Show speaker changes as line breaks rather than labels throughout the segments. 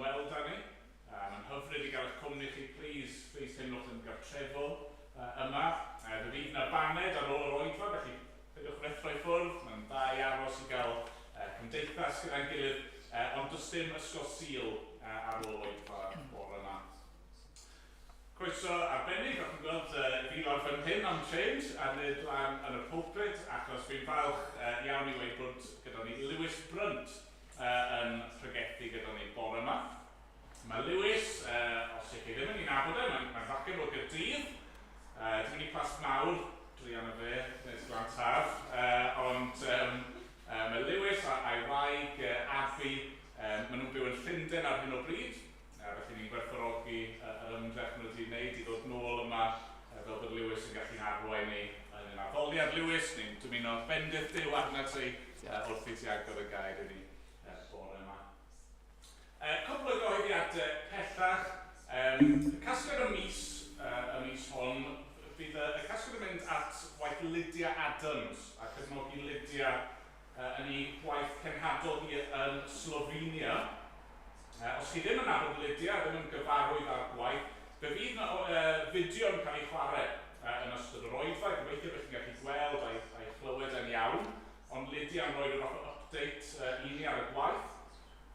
ymweld â ni. Mae'n hyfryd i gael eich cwmni chi. Please, please teimlwch yn gartrefol yma. Fe fydd yna baned ar ôl yr oedfa, felly peidiwch rethro i ffwrdd. Mae'n dda i aros i gael cymdeithas gyda'n gilydd, ond does dim ysgol Sul ar ôl oedfa bore yma. Croeso arbennig, o'ch chi'n gweld fi lawr fan hyn am change a nid lan yn y pulpit, achos fi'n falch iawn i weud bod gyda ni Lewis Brunt yn pregethu gyda ni bore yma. Mae Lewis, os ych chi ddim yn ei nabod e, mae'n mae fachgen o Gaerdydd. Dwi'n mynd i Plas Mawr, druan o fe, nid Glan Taf, ond mae Lewis a'i wraig Abby, maen nhw'n byw yn Llundain ar hyn o bryd. Felly ni'n gwerthfawrogi yr ymdrech maen nhw wedi wneud i ddod nôl yma fel bod Lewis yn gallu'n arwain ni yn ein addoliad. Lewis, ni'n dymuno bendith Duw arnat ti wrth i ti agor y gair i ni bore yma. Cwpl o gyhoeddiadau pellach. Y casgliad y mis, y mis hon, bydd y casgliad yn mynd at waith Lydia Adams a cefnogi Lydia yn ei gwaith cenhadol hi yn Slovenia. Os chi ddim yn nabod Lydia, ddim yn gyfarwydd â'r gwaith, fe fydd 'na fideo yn cael ei chwarae yn ystod yr oedfa, gobeithio bod chi'n gallu gweld a'i, a'i chlywed e'n iawn, ond Lydia yn rhoi rhyw fath o update i ni ar y gwaith.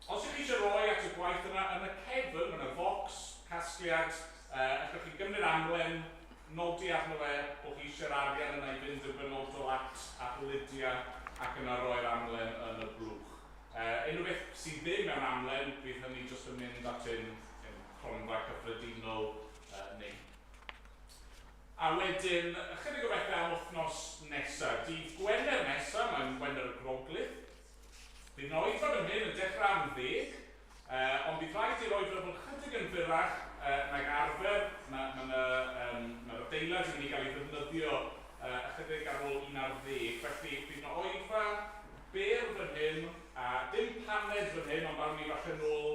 Os ych chi eisiau rhoi at y gwaith yna, yn y cefn, mae yna focs, casgliad, allwch chi gymryd amlen, nodi arno fe bod chi eisiau'r arian yna i fynd yn benodol at, at Lydia ac yna roi'r amlen yn y blwch. Unrhyw beth sydd ddim mewn amlen, bydd hynny jyst yn mynd at ein, ein cronfa cyffredinol ni. A wedyn, ychydig o bethau am wythnos nesaf. Dydd Gwener nesaf, mae'n Wener y Groglith. Bydd 'na oedfa fan hyn yn dechrau am ddeg, ond bydd rhaid i'r oedfa fod chydig yn fyrrach nag arfer. Mae ma 'na, um, mae'r adeilad yn mynd i gael ei ddefnyddio ychydig ar ôl un ar ddeg, felly bydd 'na oedfa byr fan hyn, a dim paned fan hyn, ond awn ni falle nôl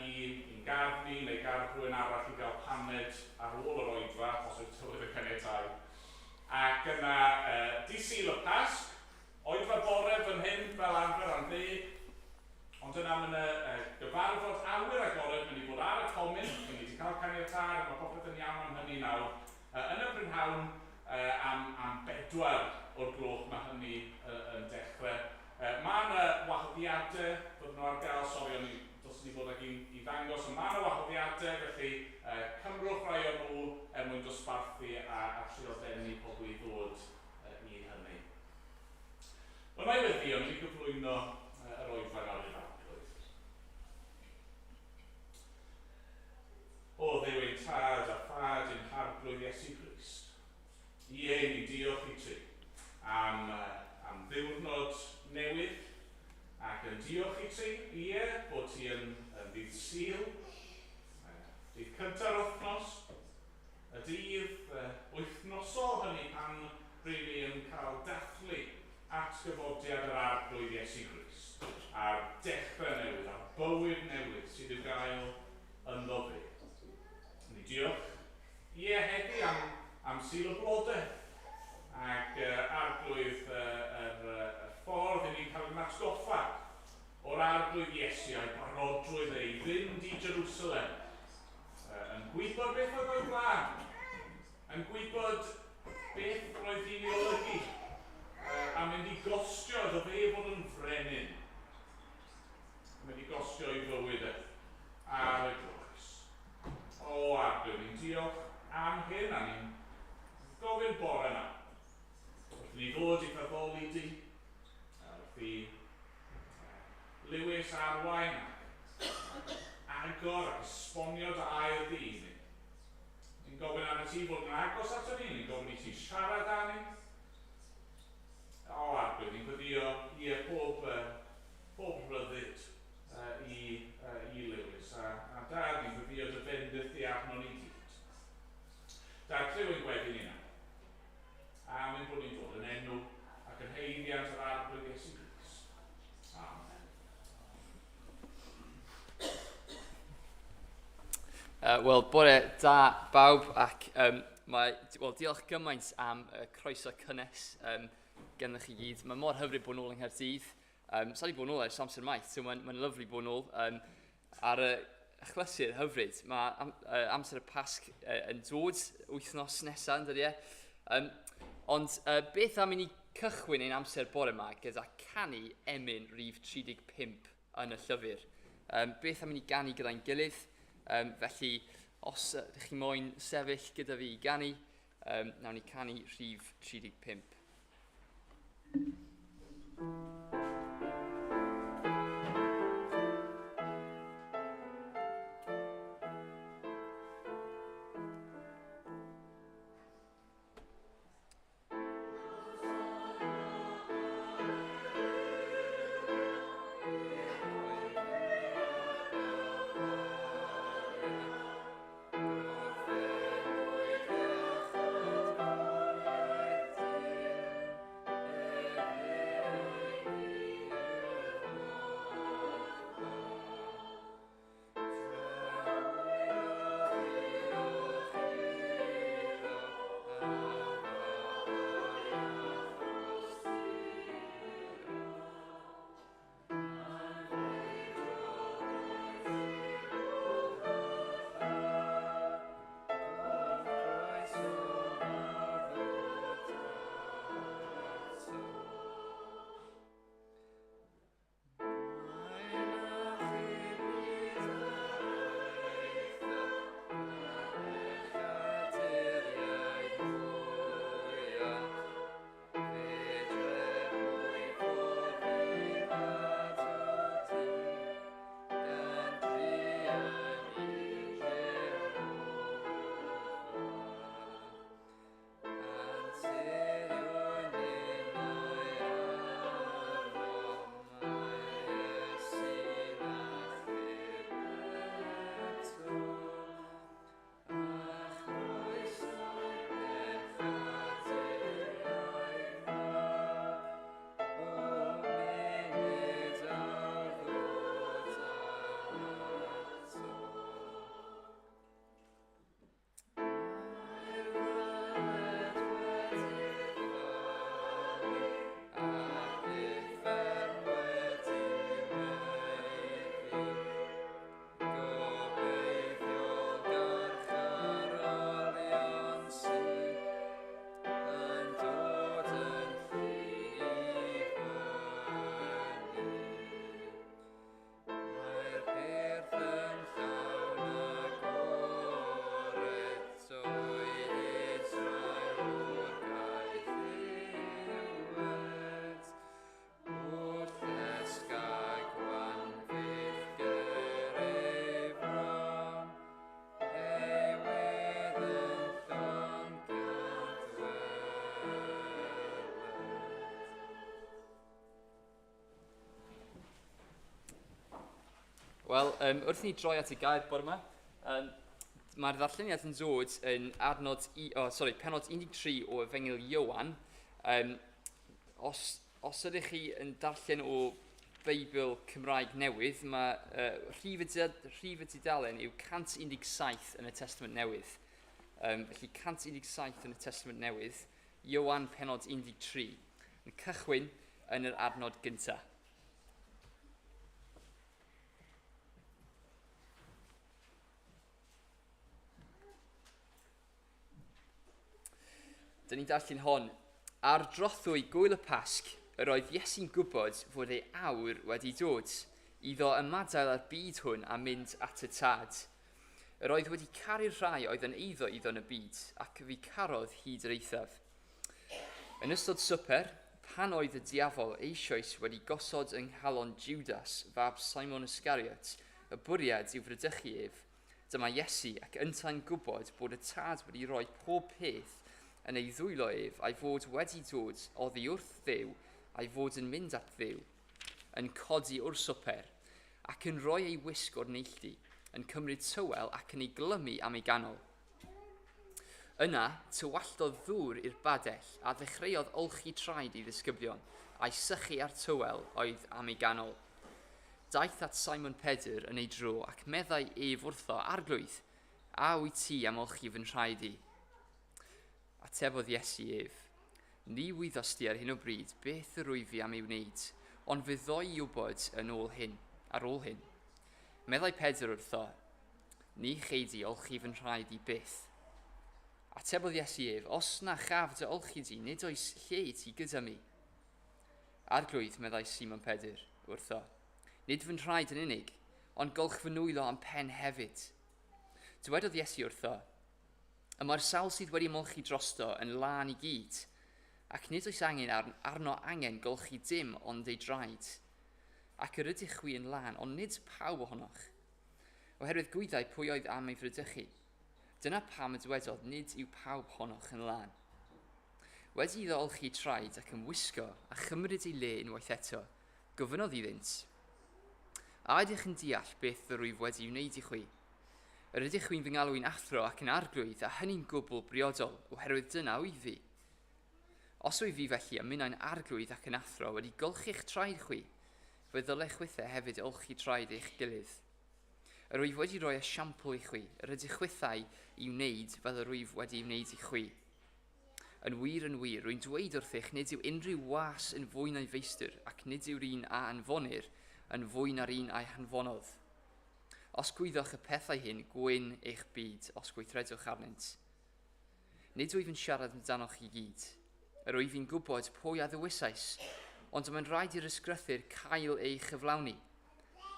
i i'n gardd ni neu gardd rhywun arall i gael paned ar ôl yr oedfa, os yw'r tywydd yn caniatáu. Ac yna, dydd Sul y Pasg, Oedfa bore fan hyn fel arfer am ddeg, ond yna ma' 'na yy gyfarfod awyr agored mynd i fod ar y comin, ry'n ni 'di cael caniatâd a ma' popeth yn iawn am hynny nawr. Yy yn y prynhawn yy am am bedwar o'r gloch ma' hynny yy yn dechre. Yy ma' 'na wahoddiade, fydden nhw ar gael, sori o'n i dylswn i fod ag un i ddangos, ond ma' 'na wahoddiade felly yy cymrwch rai o nhw er mwyn dosbarthu a a trio denu pobl i ddod i hynny. Wel, mae wedi, ond i gyflwyno yr oedfa nawr i'r Arglwydd. O Dduw ein Tad a Thad ein Harglwydd Iesu Grist, ie, ni diolch i ti am, am ddiwrnod newydd, ac yn diolch i ti, ie, bod ti yn, yn ddydd Sul, dydd cynta'r wythnos, Y dydd wythnosol hynny pan ry'n ni yn cael dathlu atgyfodiad yr Arglwydd Iesu Grist, a'r dechrau newydd, a'r bywyd newydd sydd i'w gael ynddo fe. Ni diolch, ie, heddi am, am Sul y Blode, ac Arglwydd yr, y ffordd i ni'n cael ein atgoffa o'r Arglwydd Iesu a'i barodrwydd e i fynd i Jerusalem Yn gwybod beth oedd o'i flaen. Yn gwybod beth roedd hi'n ei olygu. A mynd i gostio iddo fe fod yn frenin. Yn mynd i gostio ei fywyd e ar y groes. O, Arglwydd, ni'n diolch am hyn a ni'n gofyn bore yma. Wrth i ni ddod i addoli di, wrth i Lewis arwain ac agor ac esbonio dy air di i ni. Ni'n gofyn arnat ti fod yn agos ato ni, ni'n gofyn i ti siarad â ni. O, Arglwydd, ni'n gweddio ie pob, pob rhyddid i, i Lewis, a, a Dad, ni'n gweddio dy fendith di arno ni gyd. Dad, clyw ein gweddi ni nawr. Am ein bod ni'n dod yn enw ac yn haeddiant yr Arglwydd Iesu Grist. Amen.
Wel, bore da bawb ac um, mae, well, diolch gymaint am y croeso cynnes gennych chi gyd. Mae mor hyfryd bod nôl yng Nghaerdydd. Um, Sa di bod nôl ers amser maith, so mae'n mae lyflu bod nôl. Um, Ar y achlysur hyfryd, mae am, amser y Pasg yn dod wythnos nesaf, yn dydy e? Um, ond beth am i ni cychwyn ein amser bore yma gyda canu emyn rhif 35 yn y llyfr. Um, beth am i ni ganu gyda'n gilydd? Um, felly, os ydych chi moyn sefyll gyda fi i ganu, um, nawn ni canu rhif 35. Wel, um, wrth i ni droi at y gair bore yma, um, mae'r ddarlleniad yn dod yn adnod, i, oh, sorry, penod 13 o Efengyl Iowan. Um, os, os ydych chi yn darllen o Beibl Cymraeg Newydd, mae uh, rhif, y, rhif y tudalen yw 117 yn y Testament Newydd. Um, felly 117 yn y Testament Newydd, Iowan penod 13, yn cychwyn yn yr adnod gyntaf. Dyn ni'n darllen hon. Ar drothwy gwyl y Pasg, yr oedd Iesu'n gwybod fod ei awr wedi dod, iddo ymadael â'r byd hwn a mynd at y Tad. Yr oedd wedi caru'r rhai oedd yn eiddo iddo yn y byd, ac fi carodd hyd yr eithaf. Yn ystod swper, pan oedd y diafol eisoes wedi gosod yng nghalon Judas, fab Simon Iscariot, y bwriad i'w fradychu ef, dyma Iesu ac yntau'n gwybod bod y Tad wedi rhoi pob peth yn ei ddwylo ef, a'i fod wedi dod oddi wrth Dduw, a'i fod yn mynd at Dduw, yn codi o'r swper, ac yn rhoi ei wisg o'r neilltu, yn cymryd tywel ac yn ei glymu am ei ganol. Yna, tywalltodd ddŵr i'r badell a ddechreuodd olchi traed ei ddisgyblion, a'i sychu â'r tywel oedd am ei ganol. Daeth at Simon Pedr yn ei dro ac meddai ef wrtho, Arglwydd, a wyt ti am olchi fy nhraed i? Atebodd Iesu ef, Ni wyddost di ar hyn o bryd beth yr wyf fi am ei wneud, ond fe ddoi i wybod yn ôl hyn, ar ôl hyn. Meddai Pedr wrtho, Ni chei di olchi fy nhraed i byth. Atebodd Iesu ef, Os na chaf dy olchi di, nid oes lle i ti gyda mi. Arglwydd, meddai Simon Pedr wrtho, nid fy nhraed yn unig, ond golch fy nwylo a'm pen hefyd. Dywedodd Iesu wrtho, Y mae'r sawl sydd wedi ymolchi drosto yn lân i gyd, ac nid oes angen arno angen golchi dim ond ei draed. Ac yr ydych chwi yn lân, ond nid pawb ohonoch. Oherwydd gwyddai pwy oedd am ei fradychu. Dyna pam y dywedodd, Nid yw pawb ohonoch yn lân. Wedi iddo olchi traed ac ymwisgo a chymryd ei le unwaith eto, gofynnodd iddynt, A ydych yn deall beth yr wyf wedi wneud i chwi? Yr ydych chwi'n fy ngalw i'n athro ac yn arglwydd, a hynny'n gwbl briodol, oherwydd dyna wyf fi. Os wyf fi felly, a minnau'n arglwydd ac yn athro, wedi golchi'ch traed chwi, fe ddylech chwithau hefyd olchi traed eich gilydd. Yr wyf wedi rhoi esiampl i chwi, yr ydych chwithau i wneud fel yr wyf wedi wneud i chwi. Yn wir, yn wir, rwy'n dweud wrthych, nid yw unrhyw was yn fwy na'i feistr, ac nid yw'r un a anfonir yn fwy na'r un a'i hanfonodd. Os gwyddoch y pethau hyn, gwyn eich byd os gweithredwch arnynt. Nid wyf yn siarad amdanoch i gyd. Yr wyf i'n gwybod pwy a ddewisais, ond mae'n rhaid i'r ysgrythur cael ei chyflawni.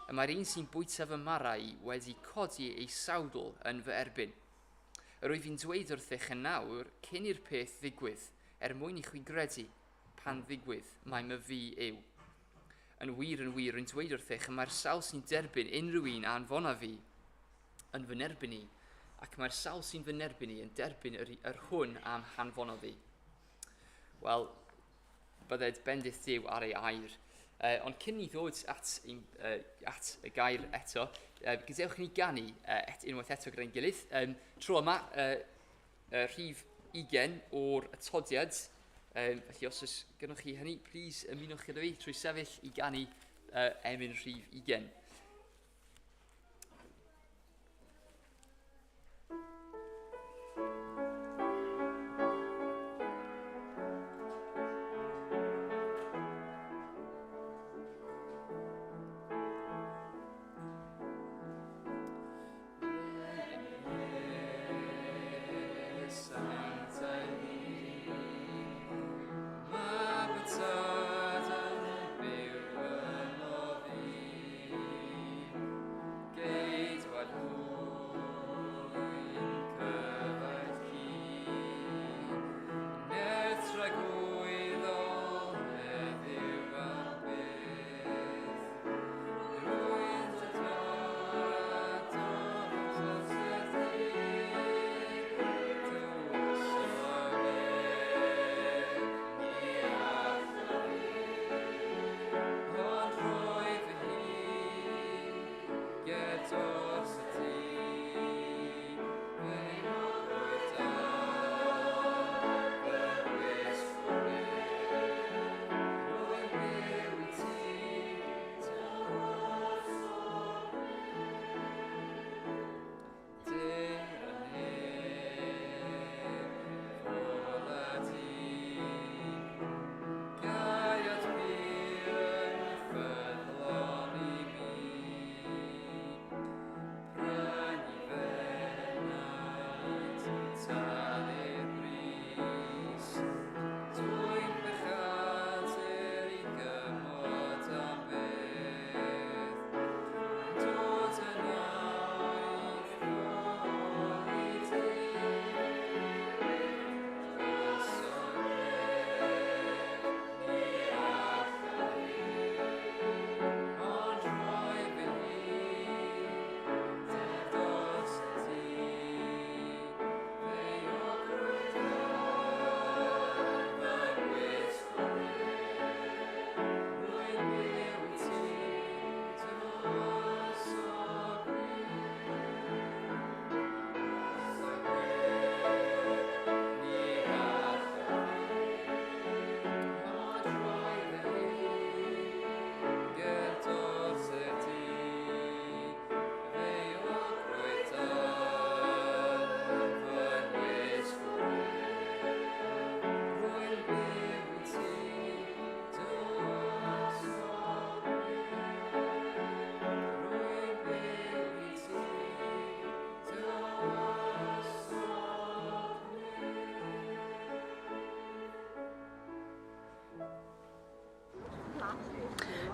Y mae'r un sy'n bwyta fy mara i wedi codi ei sawdl yn fy erbyn. Yr wyf i'n dweud wrthych yn nawr, cyn i'r peth ddigwydd, er mwyn i chwi gredu, pan ddigwydd, mai myfi yw. Yn wir, yn wir, rwy'n dweud wrthych, y mae'r sawl sy'n derbyn unrhyw un a anfona fi yn fy nerbyn i, ac mae'r sawl sy'n fy nerbyn i yn derbyn yr, yr hwn am hanfonodd fi. Wel, bydded bendith Duw ar ei air. Ond cyn ni ddod at, ein, at y gair eto, gadewch ni ganu unwaith eto gyda'n gilydd. Tro yma, rhif 20 o'r atodiad. Felly os oes gynnwch chi hynny, please ymunwch gyda fi trwy sefyll i ganu emyn rhif 20.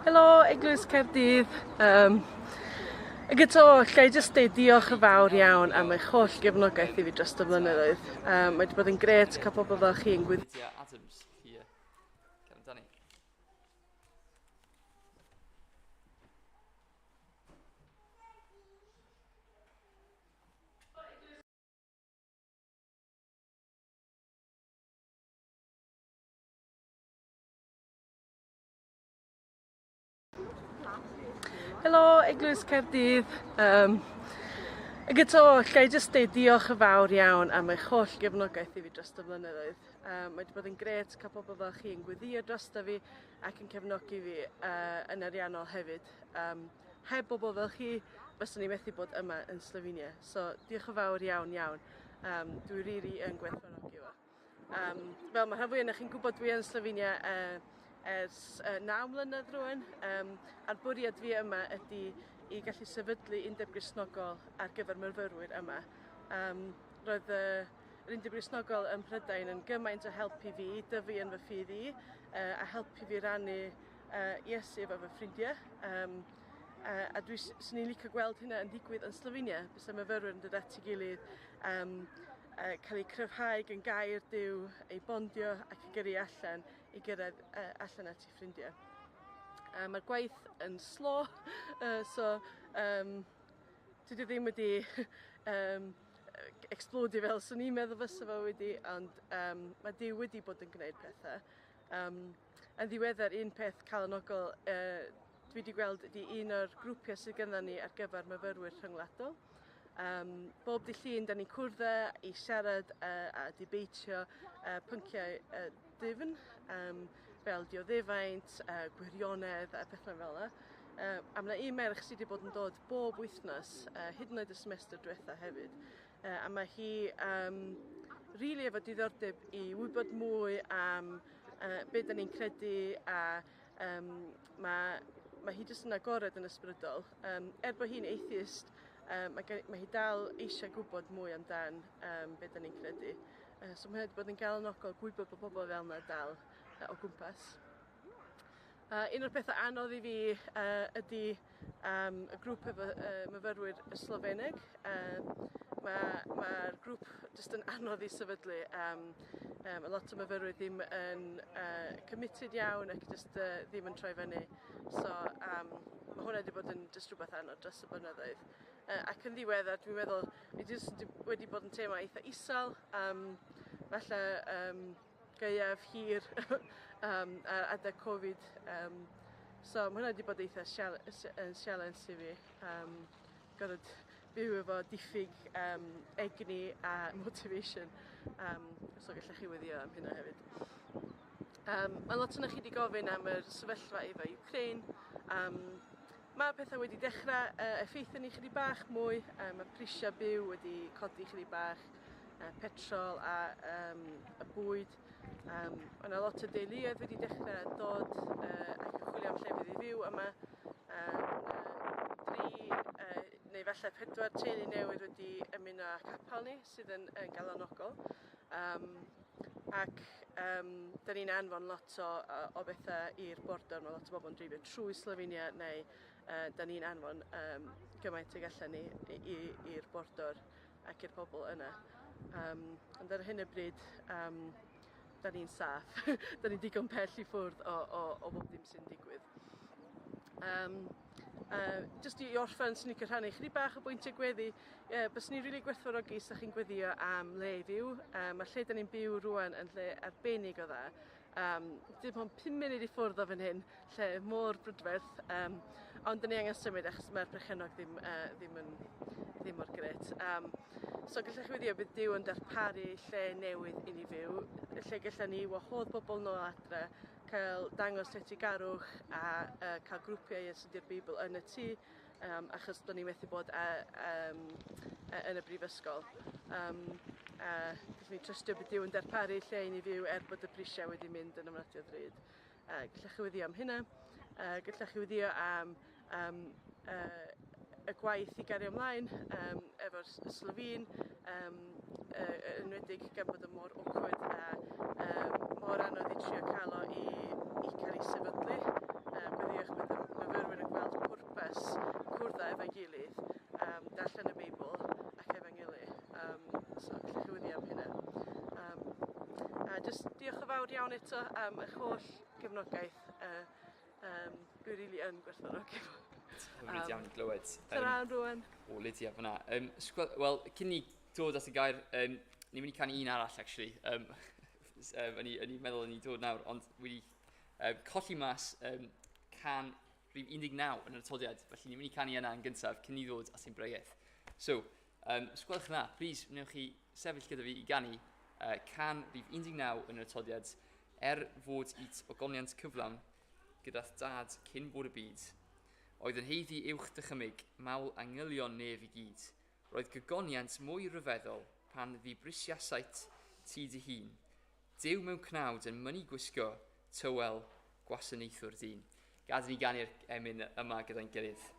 Helo, Eglwys Caerdydd. Ac eto, lle i jyst deud diolch yn fawr iawn am eich holl gefnogaeth i fi dros y blynyddoedd. Mae wedi bod yn grêt cael pobl fel chi yn gweithio.
Lydia Adams here. Cer amdani.
Helo, Eglwys Caerdydd. Ac eto, lle i jyst deud diolch yn fawr iawn am eich holl gefnogaeth i fi dros y blynyddoedd. Mae wedi bod yn grêt cael pobl fel chi yn gweddïo drosta fi ac yn cefnogi fi yn ariannol hefyd. Heb bobl fel chi, fyswn i methu bod yma yn Slovenia. So, diolch yn fawr iawn, iawn. Dwi rili yn gwerthfawrogi fo. Fel mae rhan fwyaf ohonoch chi'n gwybod, dwi yn Slovenia ers 9 mlynedd rŵan, a'r bwriad fi yma ydy i gallu sefydlu Undeb Gristnogol ar gyfer myfyrwyr yma. Roedd yr Undeb Gristnogol ym Mhrydain yn gymaint o help i fi, dyfu yn fy ffydd i, a helpu fi rannu Iesu efo fy ffrindiau. A dwi, swn i'n licio gweld hynna yn digwydd yn Slovenia, bysa myfyrwyr yn dod at ei gilydd, cael eu cryfhau gan gair Duw, eu bondio ac eu gyrru allan i gyrraedd allan at eu ffrindiau. Mae'r gwaith yn slo, so dwi ddim wedi explodio fel swn i'n meddwl fysa fo wedi, ond mae Duw wedi bod yn gwneud pethau. Yn ddiweddar, un peth calonogol dwi wedi gweld ydy un o'r grwpiau sydd gynnon ni ar gyfer myfyrwyr rhyngwladol. Bob dydd Llun, da ni'n cwrdd i siarad a debeitio pynciau dwfn, fel dioddefaint, gwirionedd a pethau fel yna. A mae yna un merch sydd wedi bod yn dod bob wythnos, hyd yn oed y semester diwetha hefyd. A mae hi rili efo diddordeb i wybod mwy am be da ni'n credu a mae hi jyst yn agored yn ysbrydol. Er bod hi'n atheist, mae hi dal eisiau gwybod mwy amdan be da ni'n credu. So mae hynny wedi bod yn galonogol gwybod bod pobl fel yna dal o gwmpas. Un o'r pethau anodd i fi ydy y grŵp efo myfyrwyr y Slofeneg. Mae'r grŵp jyst yn anodd i sefydlu. Mae lot o myfyrwyr ddim yn committed iawn ac jyst ddim yn troi fyny. So mae hwnna wedi bod yn jyst rhywbeth anodd dros y blynyddoedd. Ac yn ddiweddar, dwi'n meddwl, fi jyst wedi bod yn teimlo eitha isel. Falle gaeaf hir ar adeg Covid. So mae hwnna wedi bod eitha yn sialens i fi. Gorfod byw efo diffyg egni a motivation. So gallech chi weddïo am hynna hefyd. Mae lot ohonoch chi wedi gofyn am yr sefyllfa efo Ukraine. Mae pethau wedi dechrau effeithio ni chydig bach mwy. Mae prisiau byw wedi codi chydig bach, petrol a y bwyd. Mae yna lot o deuluoedd wedi dechrau dod ac yn chwilio am llefydd i fyw yma. 3 neu falle 4 teulu newydd wedi ymuno â capel ni, sydd yn galonogol. Ac da ni'n anfon lot o bethau i'r border. Mae lot o bobl yn dreifio trwy Slovenia neu da ni'n anfon gymaint y gallan ni i'r border ac i'r pobl yna. Ond ar hyn o bryd, da ni'n saff. Da ni'n digon pell i ffwrdd o bob dim sy'n digwydd. Jyst i orffen, swn i'n licio rhannu chydig bach o bwyntiau gweddi. Byswn i'n rili gwerthfawrogi os ydych chi'n gweddio am le i fyw. Mae'r lle da ni'n byw rŵan yn lle arbennig o dda. Dim ond 5 munud i ffwrdd o fan hyn, lle mor brydferth. Ond da ni angen symud achos mae'r perchennog ddim mor grêt. So gallech chi weddïo bydd Duw yn darparu lle newydd i ni fyw, lle gallen ni wahodd bobl nôl adre, cael dangos lletygarwch a cael grwpiau i astudio'r Beibl yn y tŷ, achos do'n ni methu bod yn y brifysgol. A gallwn ni trystio bydd Duw yn darparu lle i ni fyw er bod y prisiau wedi mynd yn ofnadwy o ddrud. Gallech chi weddïo am hynna. Gallech chi weddïo am y gwaith i gario ymlaen efo'r Slovene, enwedig gan bod o mor awkward a mor anodd i trio cael o i cael ei sefydlu. Gweddiwch bydd just cwrdd efo'i gilydd, um, darllen y Beibl ac efengylu. Um, so, gallwch chi wyddi am hynna. Um, a just diolch yn fawr iawn eto am eich holl gefnogaeth. Uh, um, dwi rili really yn gwerthfawrogi fo.
Hyfryd iawn i glywed.
Ta-ra rwan.
O, Lydia fyna. Um, Wel, cyn ni dod at y gair, um, ni'n mynd i canu un arall, actually. Um, um, o'n i'n meddwl o'n i'n dod nawr, ond wedi um, colli mas um, can rhif 19 yn yr atodiad, felly ni'n mynd i canu yna yn gyntaf cyn i ddod at ein bregeth. So, um, os gwelwch yn dda, please, wnewch chi sefyll gyda fi i ganu uh, can rhif 19 yn yr atodiad, er fod it ogoniant cyflawn gyda'th dad cyn bod y byd, oedd yn heiddi uwch dychymyg mawl angylion nef i gyd. Roedd gogoniant mwy rhyfeddol pan ddibrisiasait ti dy hun. Duw mewn cnawd yn mynnu gwisgo tywel gwasanaethwr dyn. Gad i ni ganu'r emyn yma gyda'n gilydd.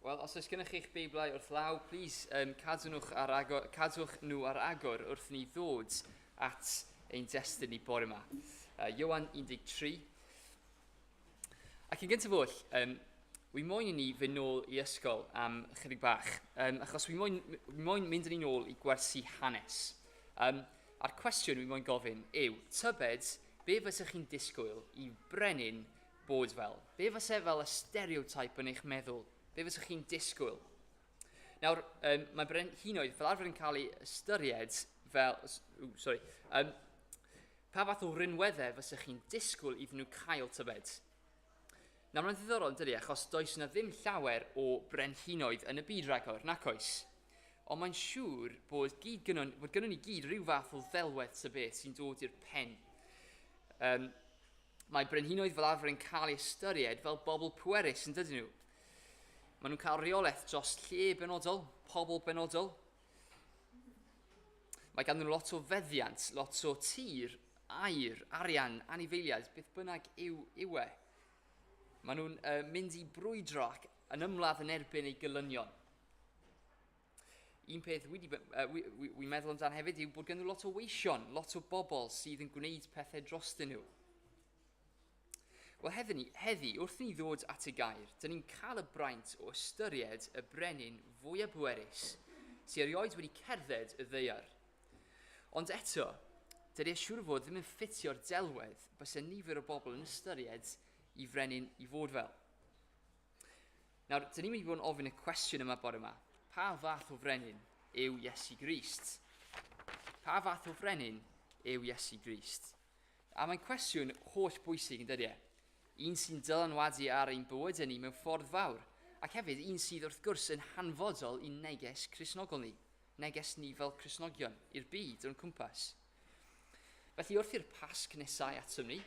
Wel, os oes gennych chi'ch Beiblau wrth law, please um, cadwch, ar agor, cadwch nhw ar agor wrth ni ddod at ein destun ni bore yma. Ioan 13. Ac yn gyntaf oll, um, wi moyn i ni fynd nôl i ysgol am chydig bach, um, achos wi moyn, wi moyn mynd yn ni nôl i gwersi hanes. Um, a'r cwestiwn wi moyn gofyn yw, tybed, be fysych chi'n disgwyl i brenin bod fel? Be fyse fel y stereotype yn eich meddwl? Be fysech chi'n disgwyl? Nawr, mae brenhinoedd fel arfer yn cael ei ystyried fel... Ww, sorry. Pa fath o rinweddau fysech chi'n disgwyl iddyn nhw cael tybed? Nawr, mae'n ddiddorol yn dydy, achos does yna ddim llawer o brenhinoedd yn y byd rhagor, nac oes? Ond mae'n siŵr bod, gyd gynnon, bod gynnon ni gyd rhyw fath o ddelwedd ta beth sy'n dod i'r pen. Mae brenhinoedd fel arfer yn cael ei ystyried fel bobl pwerus, yn dydyn nhw? Maen nhw'n cael rheolaeth dros lle benodol, pobl benodol. Mae ganddyn nhw lot o feddiant, lot o tir, aur, arian, anifeiliaid, beth bynnag yw, yw e. Maen nhw'n mynd i brwydro ac yn ymladd yn erbyn eu gelynion. Un peth wi, di, wi, wi, wi meddwl amdano hefyd yw bod gen nhw lot o weision, lot o bobl sydd yn gwneud pethau drostyn nhw. Wel, heddi, ni, heddi, wrth i ni ddod at y gair, dyn ni'n cael y braint o ystyried y brenin fwyaf bwerus sydd erioed wedi cerdded y ddaear. Ond eto, dydy e siŵr o fod ddim yn ffitio'r delwedd byse nifer o bobl yn ystyried i frenin i fod fel. Nawr, dyn ni'n mynd i fod yn ofyn y cwestiwn yma bore yma. Pa fath o frenin yw Iesu Grist? Pa fath o frenin yw Iesu Grist? A mae'n cwestiwn holl bwysig yn dydy e? Un sy'n dylanwadu ar ein bywydau ni mewn ffordd fawr, ac hefyd un sydd wrth gwrs yn hanfodol i'n neges Cristnogol ni, neges ni fel Cristnogion, i'r byd o'n cwmpas. Felly wrth i'r Pasg nesau atom ni,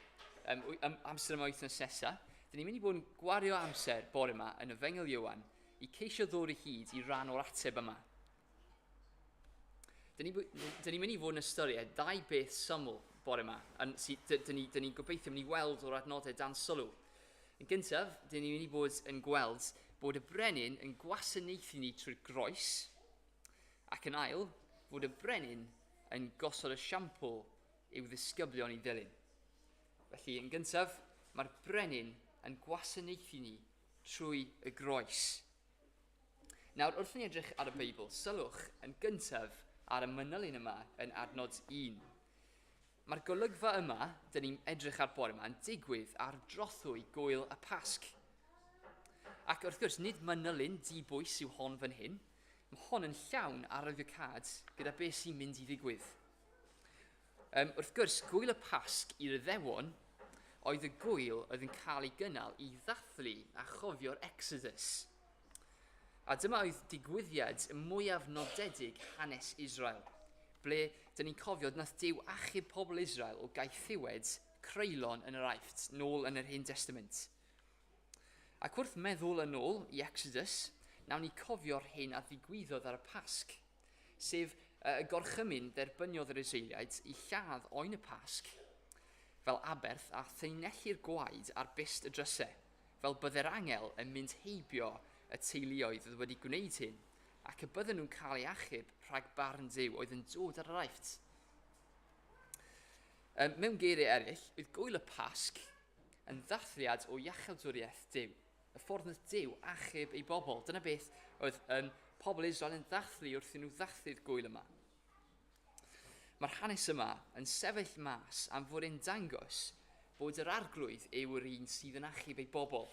amser yma wythnos nesaf, dyn ni'n mynd i bod yn gwario amser bore yma yn y Fengel Iowan i ceisio ddod o hyd i ran o'r ateb yma. Dyn ni'n mynd i fod yn ystyried ddau beth syml bore yma, yn, sy, dyn ni'n ni gobeithio mynd i weld o'r adnodau dan sylw. Yn gyntaf, dyn ni'n mynd i bod yn gweld bod y brenin yn gwasanaethu ni trwy'r groes, Ac yn ail, fod y brenin yn gosod esiampl i'w ddisgyblion i ddilyn. Felly, yn gyntaf, mae'r brenin yn gwasanaethu ni trwy y groes. Nawr, wrth ni edrych ar y Beibl, sylwch yn gyntaf ar y manylun yma yn adnod 1. Mae'r golygfa yma, dyn ni'n edrych ar bore yma, yn digwydd ar drothwy gwyl y Pasg. Ac wrth gwrs, nid manylun di-bwys yw hon fan hyn. Mae hon yn llawn arwyddocâd gyda beth sy'n mynd i ddigwydd. Wrth gwrs, gwyl y Pasg i'r Iddewon oedd y gwyl oedd yn cael ei gynnal i ddathlu a chofio'r Exodus. A dyma oedd digwyddiad mwyaf nodedig hanes Israel, ble dyn ni'n cofio nath Duw achub pobl Israel o gaethiwed creulon yn yr Aifft, nôl yn yr Hen Testament. Ac wrth meddwl yn ôl i Exodus, nawn ni cofio'r hyn a ddigwyddodd ar y Pasg, sef y gorchymyn dderbyniodd yr Israeliaid i lladd oen y Pasg fel aberth a thaenellu'r gwaed ar byst y drysau, fel bydde'r angel yn mynd heibio y teuluoedd oedd wedi gwneud hyn, ac y bydden nhw'n cael ei achub rhag barn Duw oedd yn dod ar yr Aifft. Mewn geiriau eraill, oedd gwyl y Pasg yn ddathliad o iachawdwriaeth Duw, y ffordd nath Duw achub ei bobl. Dyna beth oedd pobl Israel yn ddathlu wrth i nhw ddathlu'r gwyl yma. Mae'r hanes yma yn sefyll mas am fod e'n dangos bod yr arglwydd yw yr un sydd yn achub ei bobl.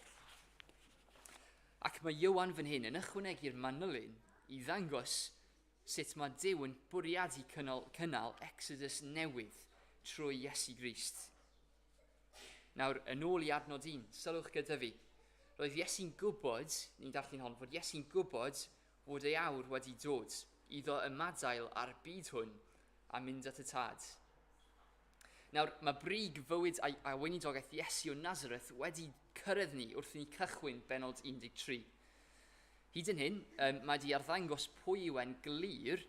Ac mae Ioan fan hyn yn ychwanegu'r manylun i ddangos sut mae Duw yn bwriadu cynnal, cynnal Exodus newydd trwy Iesu Grist. Nawr, yn ôl i adnod 1, sylwch gyda fi. Roedd Iesu'n gwybod, ni'n darllen hon, fod Iesu'n gwybod fod ei awr wedi dod iddo ymadael â'r byd hwn a mynd at y Tad. Nawr, mae brig fywyd a, a weinidogaeth Iesu o Nazareth wedi cyrraedd ni wrth i ni cychwyn benod 13. Hyd yn hyn, um, mae di arddangos pwy yw e'n glir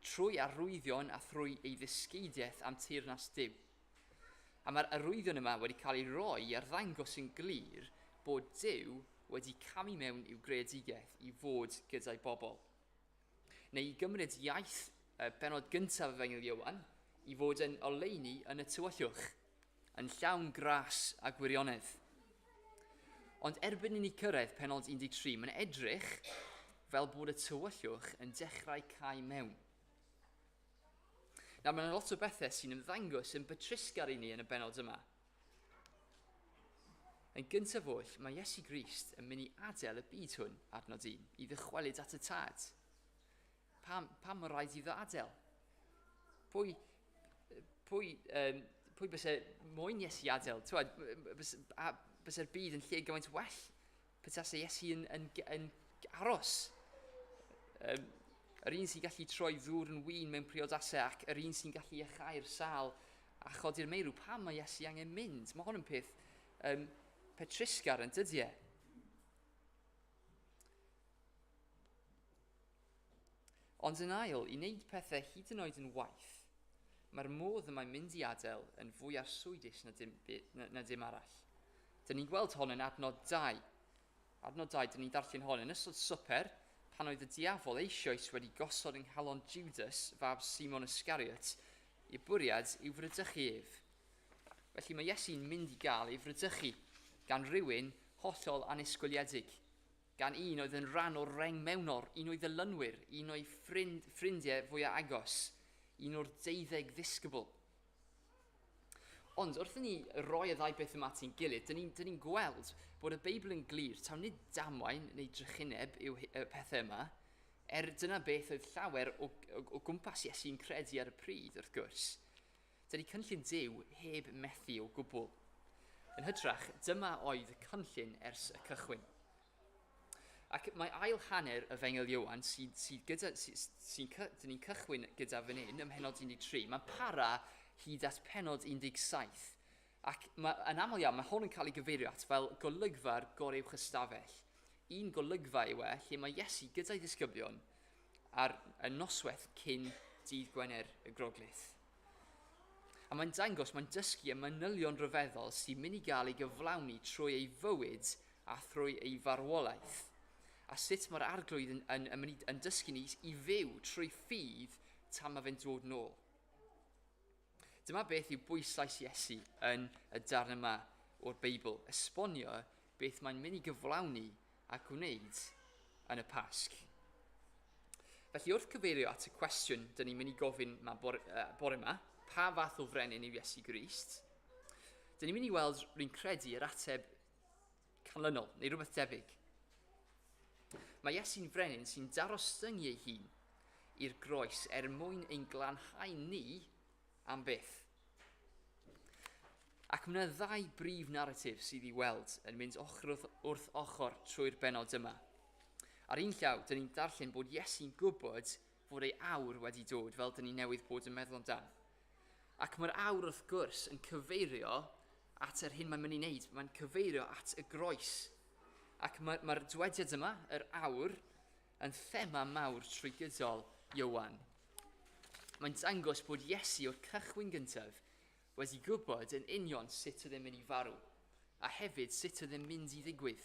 trwy arwyddion a thrwy ei ddysgeidiaeth am teyrnas Duw. A mae'r arwyddion yma wedi cael ei roi i arddangos yn glir bod Duw wedi camu mewn i'w greadigaeth i fod gyda'i bobl. Neu i gymryd iaith y bennod gyntaf Efengyl Ioan i fod yn oleuni yn y tywyllwch, yn llawn gras a gwirionedd. Ond erbyn i ni cyrraedd penod 13, mae'n edrych fel bod y tywyllwch yn dechrau cau mewn. Nawr, mae yna lot o bethau sy'n ymddangos yn betrusgar i ni yn y benod yma. Yn gyntaf oll, mae Iesu Grist yn mynd i adael y byd hwn, adnod 1, i ddychwelyd at y Tad. Pam, pam mae rhaid iddo adael? Pwy, pwy, um, pwy byse moyn Iesu adael? Twad, byse'r byd yn lle gymaint well petase Iesu yn, yn, yn aros. Um, yr un sy'n gallu troi ddŵr yn win mewn priodasau ac yr un sy'n gallu iachau'r sal a chodi'r meirw, pam mae Iesu angen mynd? Mae hwn yn peth um, petrusgar yn dydy e? Ond yn ail, i wneud pethau hyd yn oed yn waith, mae'r modd y mae'n mynd i adael yn fwy arswydus na dim, na, na dim arall. Dyn ni'n gweld hon yn adnod 2. Adnod 2, dyn ni'n darllen hon yn ystod swper, pan oedd y diafol eisoes wedi gosod yng nghalon Judas, fab Simon Iscariot, y bwriad i'w fradychu ef. Felly mae Iesu'n mynd i gael ei fradychu gan rywun hollol annisgwyliedig. Gan un oedd yn rhan o'r reng mewnol, un o'i ddilynwyr, un o'i ffrind, ffrindiau fwyaf agos, un o'r deuddeg ddisgybl. Ond wrth i ni roi y ddau beth yma at ein gilydd, dyn ni'n ni gweld bod y Beibl yn glir taw nid damwain neu drychineb yw y pethau yma, er dyna beth oedd llawer o, o, o gwmpas Iesu'n credu ar y pryd, wrth gwrs. Dydy cynllun Duw heb methu o gwbl. Yn hytrach, dyma oedd y cynllun ers y cychwyn. Ac mae ail hanner y Fengel Ioan sydd, sydd gyda, sy'n, sy, dyn ni'n cychwyn gyda fan hyn ym mhenod 13, mae'n para hyd at penod 17. Ac mae, yn aml iawn, mae hwn yn cael ei gyfeirio at fel golygfa'r goruwch ystafell. Un golygfa yw e, lle mae Iesu gyda'i ddisgyblion ar y noswaith cyn dydd Gwener y Groglith. A mae'n dangos, mae'n dysgu y manylion rhyfeddol sy'n mynd i gael ei gyflawni trwy ei fywyd a thrwy ei farwolaeth. A sut mae'r arglwydd yn, yn, yn, yn, yn dysgu ni i fyw trwy ffydd tan mae fe'n dod nôl. Dyma beth yw bwyslais Iesu yn y darn yma o'r Beibl. Esbonio beth mae'n mynd i gyflawni a gwneud yn y Pasg. Felly wrth cyfeirio at y cwestiwn dyn ni'n mynd i gofyn ma bore, uh, bore yma, pa fath o frenin yw Iesu Grist? Dyn ni'n mynd i weld, rwy'n credu, yr ateb canlynol, neu rhywbeth debyg. Mae Iesu'n frenin sy'n darostyngu ei hun i'r groes er mwyn ein glanhau ni am byth. Ac mae yna ddau brif naratif sydd i weld yn mynd ochr wrth, wrth ochr trwy'r bennod yma. Ar un llaw, dyn ni'n darllen bod Iesu'n gwybod fod ei awr wedi dod, fel dyn ni newydd bod yn meddwl amdan. Ac mae'r awr wrth gwrs yn cyfeirio at yr hyn mae'n mynd i wneud. Mae'n cyfeirio at y groes. Ac mae'r mae dywediad yma, yr awr, yn thema mawr trwy gydol Iowan. Mae'n dangos bod Iesu o'r cychwyn gyntaf wedi gwybod yn union sut oedd e'n mynd i farw, a hefyd sut oedd e'n mynd i ddigwydd,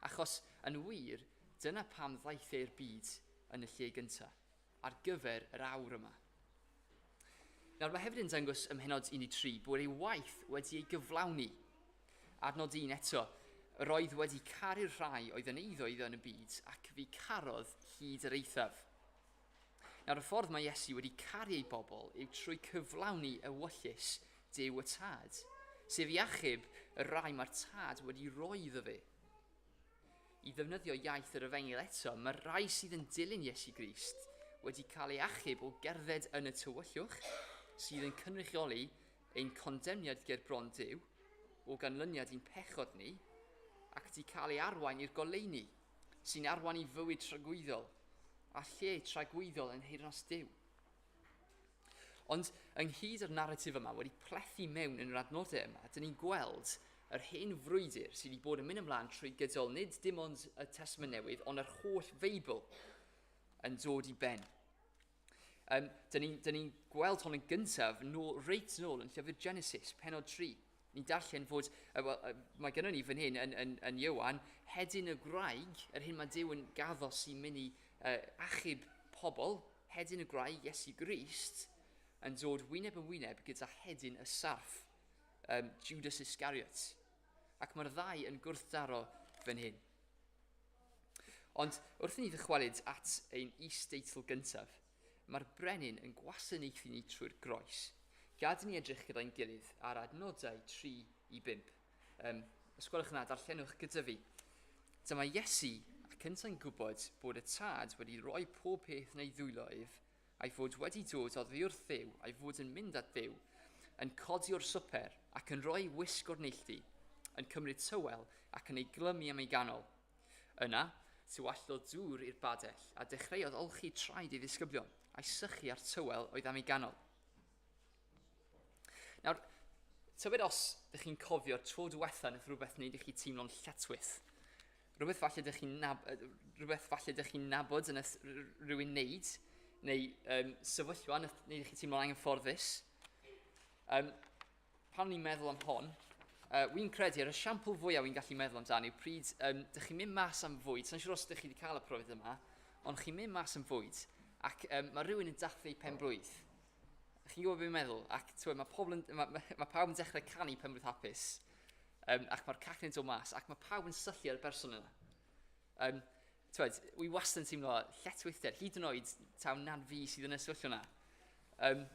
achos yn wir, dyna pam ddaeth e i'r byd yn y lle gyntaf, ar gyfer yr awr yma. Nawr mae hefyd yn dangos ym mhennod 13 bod ei waith wedi ei gyflawni. Adnod 1 eto, yr oedd wedi caru'r rhai oedd yn eiddo iddo yn y byd ac fi carodd hyd yr eithaf. Nawr y ffordd mae Iesu wedi caru ei bobl yw trwy cyflawni ewyllys Duw y Tad, sef i achub y rhai mae'r Tad wedi roi iddo fe. I ddefnyddio iaith yr efengyl eto, mae'r rhai sydd yn dilyn Iesu Grist wedi cael ei achub o gerdded yn y tywyllwch, sydd yn cynrychioli ein condemniad ger bron Duw, o ganlyniad i'n pechod ni, ac wedi cael ei arwain i'r goleuni, sy'n arwain i fywyd tragwyddol, a lle tragwyddol yn nheyrnas Duw. Ond ynghyd â'r naratif yma wedi plethu mewn yn yr adnodau yma, dyn ni'n gweld yr hen frwydr sydd wedi bod yn mynd ymlaen trwy gydol nid dim ond y Testament Newydd, ond yr holl Feibl yn dod i ben. Um, dyn ni'n ni gweld hon yn gyntaf nôl, reit nôl yn llyfr Genesis, penod 3. Ni'n darllen fod, uh, well, uh, mae gennym ni fan hyn yn, yn, yn Iowan, hedyn y gwraig, yr hyn mae Duw yn gaddo sy'n mynd i uh, achub pobl, hedyn y gwraig, Iesu Grist, yn dod wyneb yn wyneb gyda hedyn y sarff, um, Judas Iscariot. Ac mae'r ddau yn gwrthdaro fan hyn. Ond wrth i ni ddychwelyd at ein is-deitl gyntaf, mae'r brenin yn gwasanaethu ni trwy'r groes. Gad i ni edrych gyda'n gilydd ar adnodau 3 i 5. Um, Os gwelwch yn dda, darllenwch gyda fi. Dyma Iesu, ac yntau'n gwybod bod y Tad wedi rhoi pob peth yn ei ddwylo ef, a'i fod wedi dod oddi wrth Dduw, a'i fod yn mynd at Dduw, yn codi o'r swper, ac yn rhoi wisg o'r neilltu, yn cymryd tywel ac yn ei glymu am ei ganol. Yna, tywalltodd dŵr i'r badell, a dechreuodd olchi traed ei ddisgyblion, a'i sychu â'r tywel oedd am ei ganol. Nawr, tybed os ydych chi'n cofio'r tro diwetha wnaeth rhywbeth wneud i chi teimlo'n lletchwith. Rhywbeth falle ydych chi'n nab rhywbeth falle ydych chi'n nabod yn rhywun wneud, neu um, sefyllfa wnaeth wneud i chi teimlo'n anghyfforddus. Um, pan o'n i'n meddwl am hon, uh, wy'n credu, yr esiampl fwyaf wy'n gallu meddwl amdano yw pryd um, dych chi'n mynd mas am fwyd, sa'n siŵr os ydych chi wedi cael y profiad yma, ond chi'n mynd mas am fwyd, ac um, mae rhywun yn dathlu pen blwydd. Chi'n gwybod beth fi'n meddwl? Ac twyd, mae, pobl yn, mae, mae, mae pawb yn dechrau canu penblwydd hapus. Um, ac mae'r cacen yn dod mas, ac mae pawb yn syllu ar y berson yna. Um, twyd, wy wastad yn teimlo lletwythder, hyd yn oed taw nad fi sydd yn y sefyllfa yna. Um,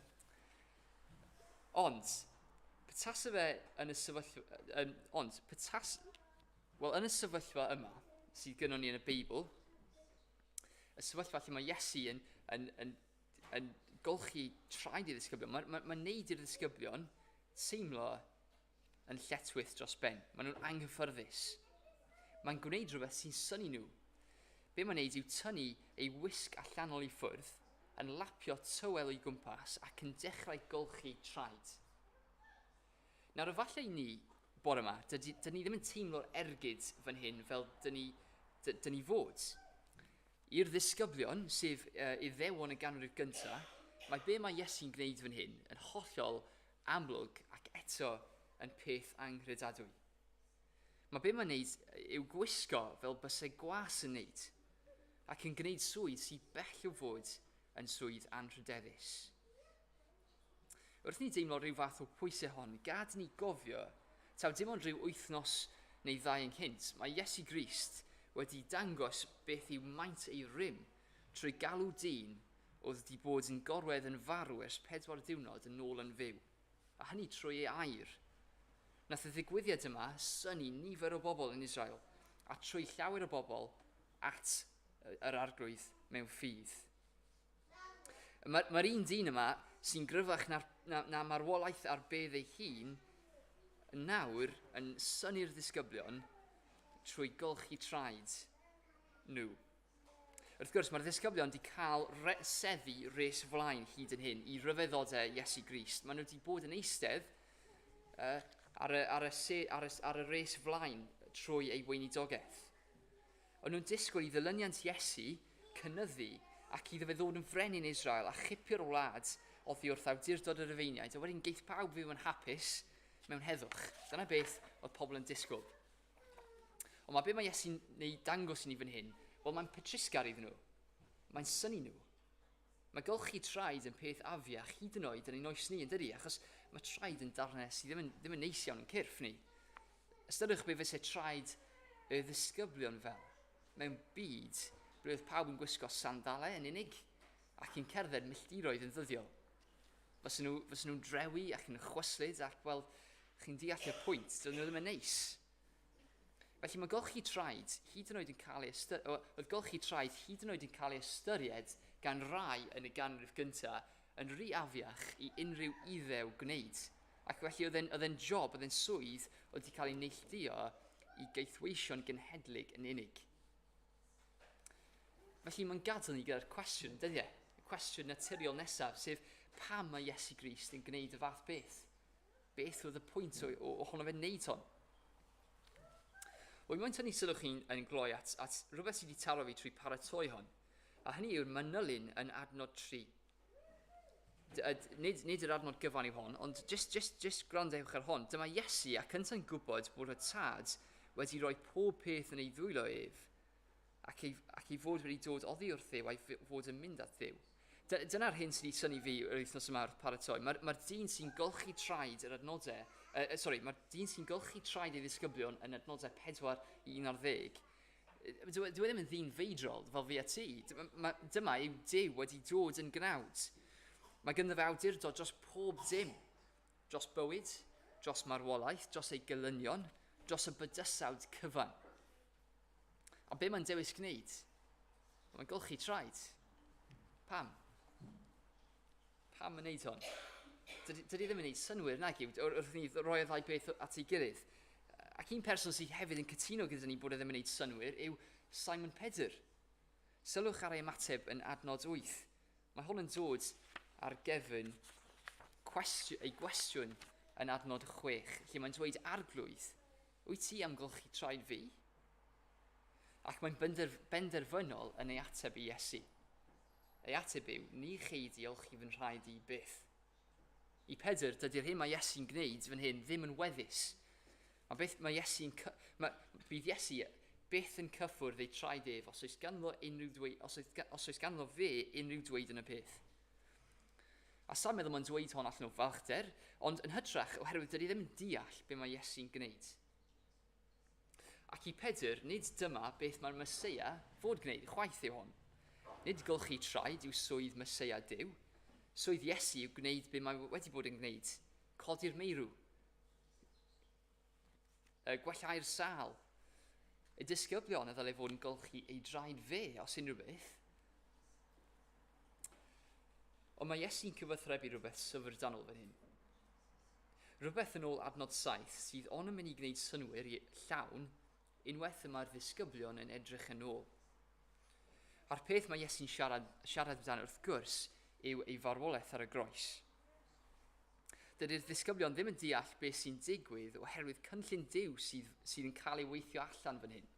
ond, petasa fe yn y sefyllfa... Um, ond, petas... Wel, yn y sefyllfa yma, sydd gynnon ni yn y Beibl, y sefyllfa lle mae Iesu yn, yn, yn yn golchi traed i ddisgyblion. Mae'n mae, mae neud i'r ddisgyblion teimlo yn lletwyth dros ben. Maen nhw'n anghyffyrddus. Mae'n gwneud rhywbeth sy'n synnu nhw. Be mae'n neud yw tynnu ei wisg allanol i ffwrdd, yn lapio tywel o'i gwmpas ac yn dechrau golchi traed. Nawr, efallai ni, bore yma, dyn ni ddim yn teimlo'r ergyd fan hyn fel dyn ni, dyn ni fod. I'r ddisgyblion, sef Iddewon y ganrif gyntaf, mae be mae Iesu'n gwneud fan hyn yn hollol amlwg ac eto yn peth anghredadwy. Mae be mae'n wneud yw gwisgo fel bysau gwas yn wneud, ac yn gwneud swydd sydd bell o fod yn swydd anrhydeddus. Wrth ni deimlo rhyw fath o pwysau hon, gad ni gofio taw dim ond rhyw wythnos neu ddau ynghynt, mae Iesu Grist wedi dangos beth yw maint ei rym trwy galw dyn oedd wedi bod yn gorwedd yn farw ers pedwar diwrnod yn ôl yn fyw, a hynny trwy ei air. Nath y ddigwyddiad yma synnu nifer o bobl yn Israel, a trwy llawer o bobl at yr arglwydd mewn ffydd. Mae'r mae un dyn yma sy'n gryfach na, na, na marwolaeth ar bedd ei hun, nawr yn synnu'r ddisgyblion trwy golchi traed nhw. Wrth gwrs, mae'r ddisgyblion wedi cael re seddi res flaen hyd yn hyn i ryfeddodau Iesu Grist. Maen nhw wedi bod yn eistedd uh, ar, y, ar, y se, ar, y, ar y res flaen trwy ei weinidogaeth. O'n nhw'n disgwyl i ddilyniant Iesu cynyddu ac iddo fe ddod yn frenin Israel a chipio'r wlad oddi wrth awdurdod y Rufeiniaid, a wedyn geith pawb fyw yn hapus mewn heddwch. Dyna beth oedd pobl yn disgwyl. Ond mae be mae Iesu'n neu dangos i ni fan hyn, wel mae'n petrusgar iddyn nhw. Mae'n synnu nhw. Mae golchi traed yn peth afiach hyd yn oed yn ein oes ni, yn dydi? Achos mae traed yn darnau sydd ddim yn, ddim yn neis iawn yn cyrff ni. Ystyriwch be fyse traed y ddisgyblion fel mewn byd ble oedd pawb yn gwisgo sandalau yn unig ac yn cerdded milltiroedd yn ddyddiol. Fysen nhw, fysen nhw'n drewi ac yn chwyslyd ac, wel, chi'n deall y pwynt, dyn nhw ddim yn neis. Felly mae golchi traed hyd yn oed yn cael ei ystyr... oedd golchi traed hyd yn oed yn cael ei ystyried gan rai yn y ganrif gyntaf yn rhy afiach i unrhyw Iddew gwneud. Ac felly oedd e'n, oedd e'n job, oedd e'n swydd oedd wedi cael ei neilltuo i gaethweision genhedlig yn unig. Felly mae'n gadael ni gyda'r cwestiwn, dydy e? Y cwestiwn naturiol nesaf, sef pam mae Iesu Grist yn gwneud y fath beth? Beth oedd y pwynt o, o, ohono fe'n neud hon? Wel, mae'n tynnu sylw chi'n yn gloi at, at rhywbeth sydd wedi taro fi trwy paratoi hon. A hynny yw'r manylun yn adnod 3. Nid, nid yr adnod gyfan yw hon, ond just, just, just gwrandewch ar hon. Dyma Iesu ac yntau'n gwybod bod y tad wedi rhoi pob peth yn ei ddwylo ef, ac ei, ac ei fod wedi dod oddi wrth Dduw a'i fod yn mynd at Dduw. Dyna'r hyn sydd wedi synnu fi yr wythnos yma wrth paratoi. Mae'r mae dyn sy'n golchi traed yr adnodau, uh, sorry, mae'r dyn sy'n golchi traed ei ddisgyblion yn adnodau 4 i 11, dwi, e, dwi e ddim yn ddyn feidrol fel fi a ti. Dyma, dyma yw Duw wedi dod yn gnawd. Mae ganddo fe awdurdod dros pob dim. Dros bywyd, dros marwolaeth, dros ei gelynion, dros y bydysawd cyfan. A be mae'n dewis gwneud? Mae'n golchi traed. Pam? Pam yn neud hwn? Dydy, dydy ddim yn neud synwyr, nag yw, wrth ni roi y ddau beth at ei gilydd. Ac un person sydd hefyd yn cytuno gyda ni bod e ddim yn neud synwyr yw Simon Pedr. Sylwch ar ei ymateb yn adnod 8. Mae hwn yn dod ar gefn cwestiwn, ei gwestiwn yn adnod 6, lle mae'n dweud arglwydd, wyt ti am golchi traed fi? Ac mae'n benderfynol yn ei ateb i Iesu. Ei ateb yw, ni chei di olchi fy nhraed i byth. I Pedr, dydy'r hyn mae Iesu'n gwneud fan hyn ddim yn weddus. Mae beth mae Iesu'n... Mae, bydd Iesu byth yn cyffwrdd ei traed ef os oes ganddo unrhyw dweud, os oes, os oes ganddo fe unrhyw dweud yn y peth. A sa'n meddwl mae'n dweud hon allan o falchder, ond yn hytrach oherwydd dydy ddim yn deall be mae Iesu'n gwneud. Ac i Pedr, nid dyma beth mae'r Meseia fod gwneud, chwaith yw hon. Nid golchi traed yw swydd Meseia Duw. Swydd Iesu yw gwneud be mae wedi bod yn gwneud, codi'r meirw, gwellhau'r sâl. Y disgyblion a ddylai fod yn golchi ei draed fe, os unrhyw beth. Ond mae Iesu'n cyfathrebu rhywbeth syfrdanol fan hyn. Rhywbeth yn ôl adnod 7 sydd ond yn mynd i gwneud synnwyr llawn unwaith y mae'r ddisgyblion yn edrych yn ôl. A'r peth mae Iesu'n siarad, siarad amdano wrth gwrs yw ei farwolaeth ar y groes. Dydy'r ddisgyblion ddim yn deall beth sy'n digwydd oherwydd cynllun Duw sydd, sydd yn cael ei weithio allan fan hyn.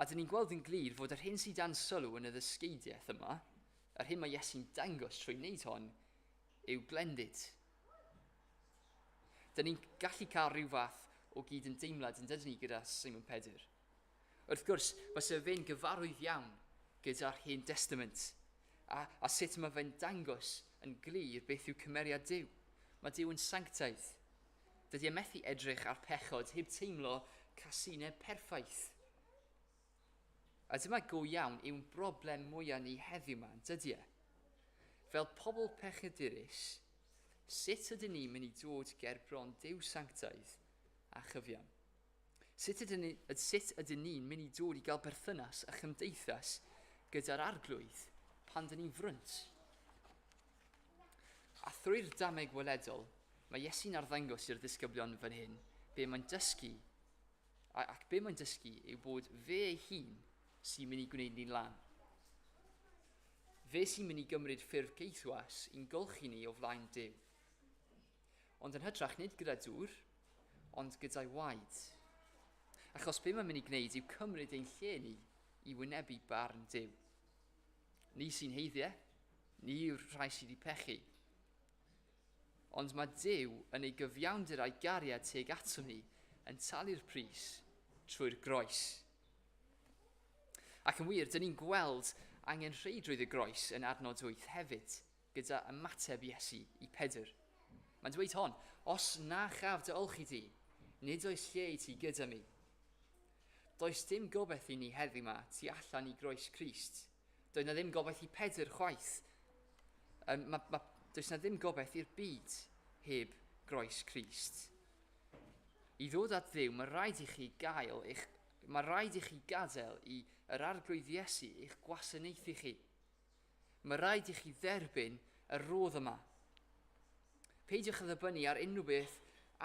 A dyn ni'n gweld yn glir fod yr hyn sydd dan sylw yn y ddysgeidiaeth yma, yr hyn mae Iesu'n dangos trwy wneud hon, yw glendid. Dyn ni'n gallu cael rhyw fath o gyd-ymdeimlad yn dydyn ni gyda Simon Pedr. Wrth gwrs, fysa fe'n gyfarwydd iawn gyda'r Hen Testament a, a sut mae fe'n dangos yn glir beth yw cymeriad Duw. Mae Duw yn sanctaidd. Dydy e methu edrych ar pechod heb teimlo casineb perffaith. A dyma go iawn yw'n broblem mwyaf ni heddiw 'ma, yn dydy e? Fel pobl pechadurus, sut ydyn ni'n mynd i dod ger bron Duw sanctaidd a chyfiawn? Sut ydyn, ni, sut ydyn ni'n mynd i dod i gael berthynas a chymdeithas gyda'r arglwydd pan dyn ni'n frwnt? A thrwy'r dameg weledol, mae Iesu'n arddangos i'r ddisgyblion fan hyn be mae'n dysgu A, ac be mae'n dysgu yw bod fe ei hun sy'n mynd i gwneud ni'n lan. Fe sy'n mynd i gymryd ffurf geithwas i'n golchi ni o flaen Duw. Ond yn hytrach nid gyda dŵr, ond gyda'i waed. Achos be mae'n mynd i gwneud yw cymryd ein lle ni i wynebu barn Duw. Ni sy'n heiddiau, ni yw'r rhai sydd wedi pechu. Ond mae Duw yn ei gyfiawnder a'i gariad tuag atom ni yn talu'r pris trwy'r groes. Ac yn wir, dyn ni'n gweld angenrheidrwydd y groes yn adnod 8 hefyd, gyda ymateb Iesu i Pedr. Mae'n dweud hon, os na chaf dy olchi di, nid oes lle i ti gyda mi. Does dim gobaith i ni heddiw ma tu allan i groes Crist. Doedd na ddim gobaith i Pedr chwaith. Um, ma, ma, does na ddim gobaith i'r byd heb groes Crist. I ddod at Dduw, mae rhaid i chi gael eich, mae rhaid i chi gadael i yr Arglwydd Iesu eich gwasanaethu chi. Mae rhaid i chi dderbyn y rodd yma. Peidiwch â ddibynnu ar unrhyw beth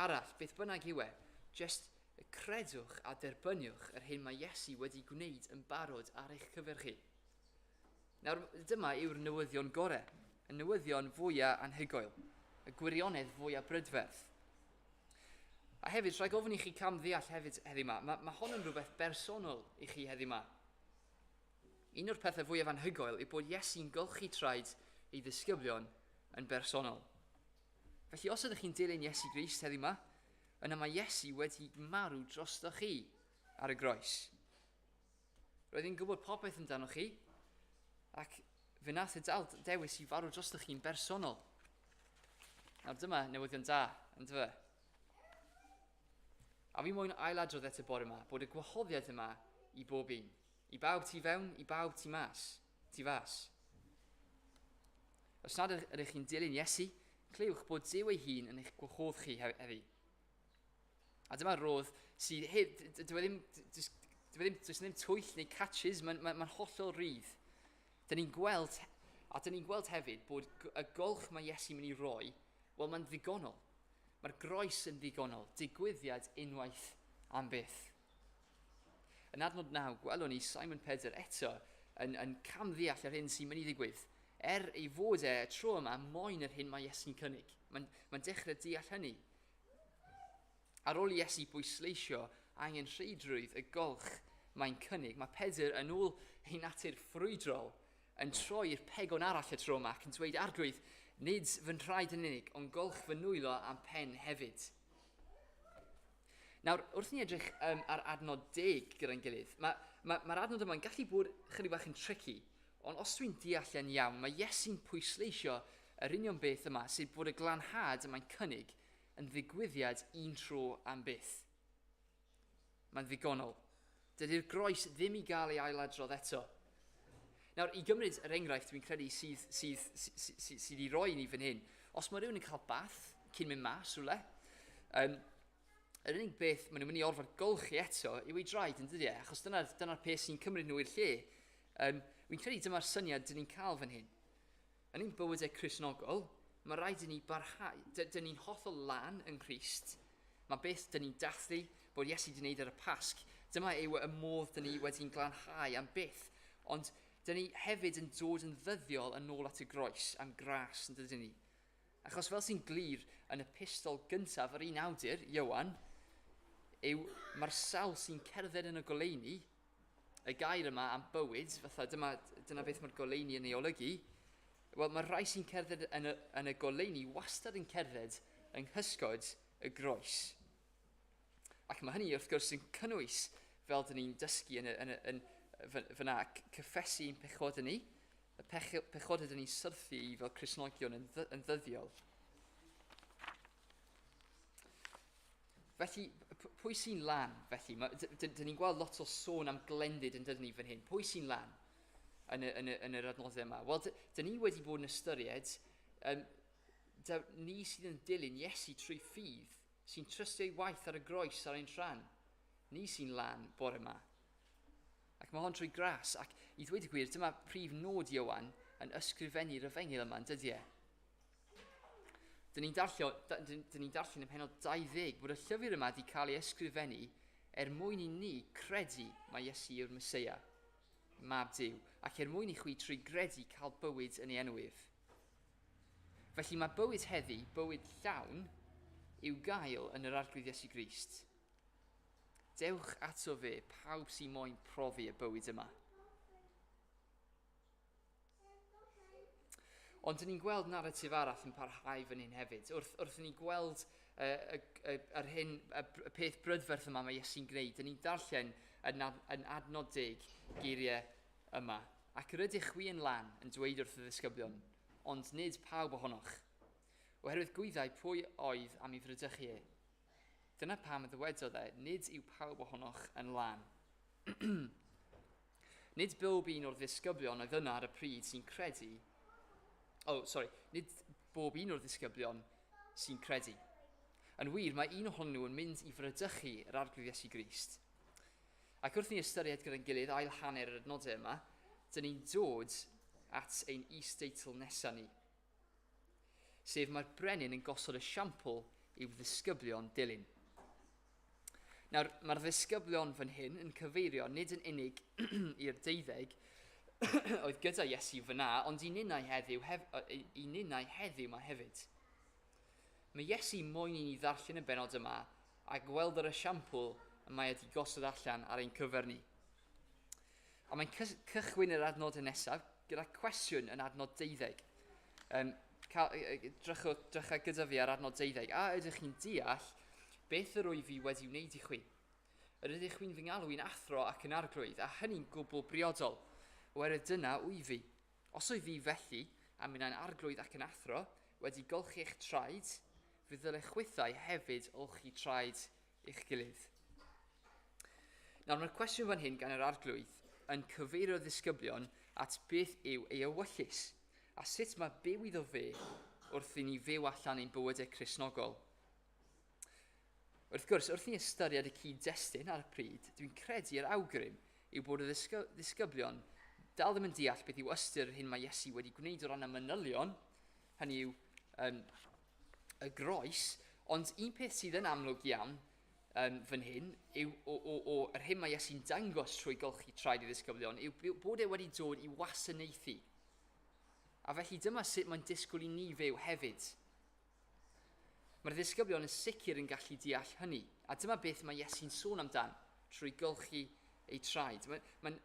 arall, beth bynnag yw e. Just credwch a derbyniwch yr hyn mae Iesu wedi gwneud yn barod ar eich cyfer chi. Nawr, dyma yw'r newyddion gorau, y newyddion fwyaf anhygoel, y gwirionedd fwyaf brydferth. A hefyd, rhaid gofyn i chi cam ddeall hefyd heddiw yma, mae, mae hon yn rhywbeth bersonol i chi heddiw yma. Un o'r pethau fwyaf anhygoel yw bod Iesu'n golchi traed ei ddisgyblion yn bersonol. Felly os ydych chi'n dilyn Iesu Grist heddiw yma, yna mae Iesu wedi marw drosto chi ar y groes. Roedd hi'n gwybod popeth amdanoch chi, ac fe nath e dal dewis i farw drosto chi'n bersonol. Nawr dyma newyddion da, yn dyfe? A fi moyn ailadrodd eto bore yma bod y gwahoddiad yma i bob un. I bawb tu fewn, i bawb tu mas, tu fas. Os nad ydych chi'n dilyn Iesu, clywch bod Duw ei hun yn eich gwahodd chi heddi. A dyma rodd sydd heb, dyw e ddim, does, dyw e ddim, does ddim twyll neu catches, mae'n ma, ma hollol rydd. Dyn ni'n gweld, a dyn ni'n gweld hefyd bod y golch mae Iesu'n mynd i roi, wel mae'n ddigonol. Mae'r groes yn ddigonol, digwyddiad unwaith am byth. Yn adnod 9, gwelwn ni Simon Pedr eto yn, yn camddeall yr hyn sy'n mynd i ddigwydd. Er ei fod e y tro yma moyn yr hyn mae Iesu'n cynnig. Mae'n mae dechrau deall hynny. Ar ôl i Iesu bwysleisio angenrheidrwydd y golch mae'n cynnig, mae Pedr yn ôl ei natur ffrwydrol yn troi i'r pegon arall y tro yma ac yn dweud, Arglwydd, nid fy nhraed yn unig, ond golch fy nwylo a'm pen hefyd. Nawr, wrth ni edrych um, ar adnod deg gyda'n gilydd, mae'r ma, ma, ma adnod yma'n gallu bod chydig bach yn tricky, ond os dwi'n deall e'n iawn, mae Iesu'n pwysleisio yr union beth yma, sef bod y glanhad y mae'n cynnig yn ddigwyddiad un tro am byth. Mae'n ddigonol. Dydy'r groes ddim i gael ei ailadrodd eto. Nawr, i gymryd yr enghraifft dwi'n credu sydd, sydd, sydd, sydd, sydd i roi i ni fan hyn, os mae rhywun yn cael bath cyn mynd mas rhywle, um, yr unig beth maen nhw'n mynd i orfod golchi eto yw ei draed, yn dydy e? Achos dyna'r dyna peth sy'n cymryd nhw i'r lle. Um, wy'n credu dyma'r syniad dyn ni'n cael fan hyn. Yn ein bywydau Cristnogol, mae rhaid i ni barhau. Dyn ni'n hollol lan yng Nghrist. Mae beth dyn ni'n dathlu bod Iesu wedi gwneud ar y Pasg. Dyma yw y modd dyn ni wedi'n glanhau am byth. Ond dyn ni hefyd yn dod yn ddyddiol yn ôl at y groes am gras yn dydyn ni. Achos fel sy'n glir yn y pistol gyntaf yr un awdur, Iowan, yw mae'r sawl sy'n cerdded yn y goleuni, y gair yma am bywyd, fatha dyma, dyna beth mae'r goleuni yn ei olygu, wel mae'r rhai sy'n cerdded yn y, yn y goleuni wastad yn cerdded yng nghysgod y groes. Ac mae hynny wrth gwrs yn cynnwys, fel dyn ni'n dysgu yn, y, yn, y, yn fyna, cyffesu ein pechodau ni, y pechodau dyn ni'n syrthu i fel Cristnogion yn, yn ddyddiol. Felly, pwy sy'n lan? Felly, dyn ni'n gweld lot o sôn am glendid yn dydyn ni fan hyn. Pwy sy'n lan yn, y, yn, y, yn yr adnoddau yma? Wel, dyn ni wedi bod yn ystyried um, da, ni sydd yn dilyn Iesu trwy ffydd, sy'n trystio ei waith ar y groes ar ein rhan. Ni sy'n lan bore yma. Ac mae hon trwy gras, ac i ddweud y gwir, dyma prif nod Iowan yn ysgrifennu'r efengyl yma, yn dydy e? Dyn ni'n darllen, dyn, dyn ni darllen ym mhenod 20 bod y llyfr yma wedi cael ei ysgrifennu er mwyn i ni credu mai Iesu yw'r Meseia, Mab Duw, ac er mwyn i chwi trwy gredu cael bywyd yn ei enw ef. Felly mae bywyd heddi, bywyd llawn, i'w gael yn yr Arglwydd Iesu Grist. Dewch ato fe, pawb sy'n moyn profi y bywyd yma. Ond dyn ni'n gweld naratif arall yn parhau fan hyn hefyd. Wrth, wrth i ni gweld uh, y, y, yr hyn, y, y peth brydferth yma mae Iesu'n gwneud, dyn ni'n darllen yn, yn adnod deg geiriau yma. Ac yr ydych chwi yn lan yn dweud wrth y ddisgyblion, ond nid pawb ohonoch. Oherwydd gwyddai pwy oedd am ei frydychu e. Dyna pam y ddywedodd e, nid yw pawb ohonoch yn lan. Nid bob un o'r ddisgyblion oedd yna ar y pryd sy'n credu... Oh, sorry. Nid bob un o'r ddisgyblion sy'n credu. Yn wir, mae un ohonyn nhw yn mynd i fradychu yr Arglwydd Iesu Grist. Ac wrth ni ystyried gyda'n gilydd ail hanner yr adnodau yma, dyn ni'n dod at ein is-deitl nesaf ni. Sef mae'r brenin yn gosod esiampl i'w ddisgyblion dilyn. Nawr, mae'r ddisgyblion fan hyn yn cyfeirio nid yn unig i'r deuddeg oedd gyda Iesu fyna, ond i ninnau heddiw, hef, i ninnau heddiw ma hefyd. Mae Iesu moyn i ni ddarllen y benod yma a gweld yr esiampl y mae wedi gosod allan ar ein cyfer ni. A mae'n cychwyn yr adnodau nesaf gyda cwestiwn yn adnod deuddeg. Um, cael, drychwch, drycha gyda fi ar adnod deuddeg. A ydych chi'n deall beth yr wyf fi wedi wneud i chwi? Yr ydych chwi'n fy ngalw i'n athro ac yn arglwydd, a hynny'n gwbl briodol, oherwydd dyna wyf fi. Os wyf fi felly, a minnau'n arglwydd ac yn athro, wedi golchi eich traed, fe ddylech chwithau hefyd olchi traed eich gilydd. Nawr mae'r cwestiwn fan hyn gan yr Arglwydd yn cyfeirio ddisgyblion at beth yw ei ewyllys a sut mae byw iddo fe wrth i ni fyw allan ein bywydau Cristnogol. Wrth gwrs, wrth ni ystyried y cyd-destun ar y pryd, dwi'n credu yr awgrym yw bod y ddisgyblion dal ddim yn deall beth yw ystyr yr hyn mae Iesu wedi gwneud o ran y manylion, hynny yw y groes, ond un peth sydd yn amlwg iawn fan hyn yw o, o, o yr hyn mae Iesu'n dangos trwy golchi traed i ddisgyblion yw bod e wedi dod i wasanaethu. A felly dyma sut mae'n disgwyl i ni fyw hefyd. Mae'r ddisgyblion yn sicr yn gallu deall hynny, a dyma beth mae Iesu'n sôn amdan trwy golchi eu traed. Mae'n, mae,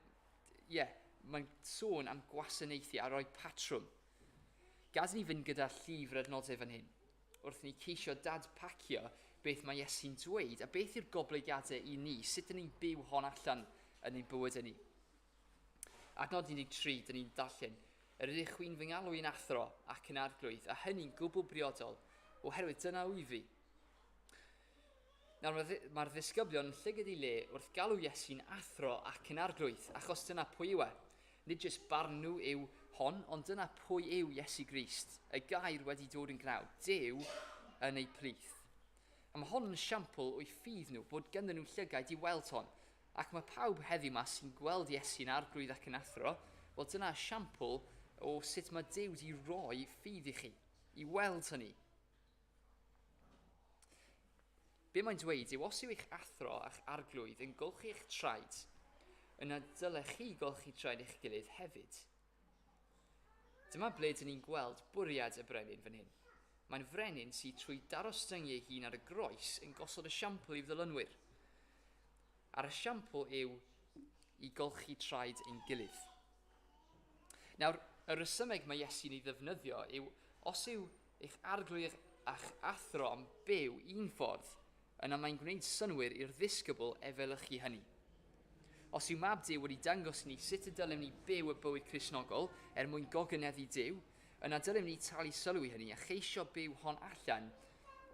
yeah, mae'n sôn am gwasanaethu a rhoi patrwm. Gad ni fynd gyda llif yr adnodau fan hyn, wrth ni ceisio dadpacio beth mae Iesu'n dweud a beth yw'r goblygiadau i ni, sut dyn ni'n byw hon allan yn ein bywydau ni. Adnod 13, dyn ni'n darllen, Yr ydych chwi'n fy ngalw i'n athro ac yn arglwydd, a hynny'n gwbl briodol, oherwydd dyna wyf fi. Nawr mae'r ddisgyblion yn llygad ei le wrth galw Iesu'n athro ac yn arglwydd, achos dyna pwy yw e. Nid jyst barn nhw yw hon, ond dyna pwy yw Iesu Grist, y gair wedi dod yn gnawd, Duw yn eu plith. A mae hon yn esiampl o'i ffydd nhw, bod ganddyn nhw llygaid i weld hon. Ac mae pawb heddiw ma sy'n gweld Iesu'n arglwydd ac yn athro, wel dyna esiampl o sut mae Duw wedi rhoi ffydd i chi, i weld hynny. Be mae'n dweud yw os yw eich athro a'ch arglwydd yn golchi eich traed, yna dylech chi golchi traed eich gilydd hefyd. Dyma ble dyn ni'n gweld bwriad y brenin fan hyn. Mae'n frenin sydd trwy darostyngu ei hun ar y groes yn gosod esiampl i'w ddilynwyr. A'r esiampl yw i golchi traed ein gilydd. Nawr, y rhesymeg mae Iesu'n ei ddefnyddio yw os yw eich arglwydd a'ch athro am byw un ffordd, yna mae'n gwneud synnwyr i'r ddisgybl efelychu hynny. Os yw Mab Duw wedi dangos i ni sut y dylem ni byw y bywyd Cristnogol er mwyn gogynneddu Duw, yna dylem ni talu sylw i hynny a cheisio byw hon allan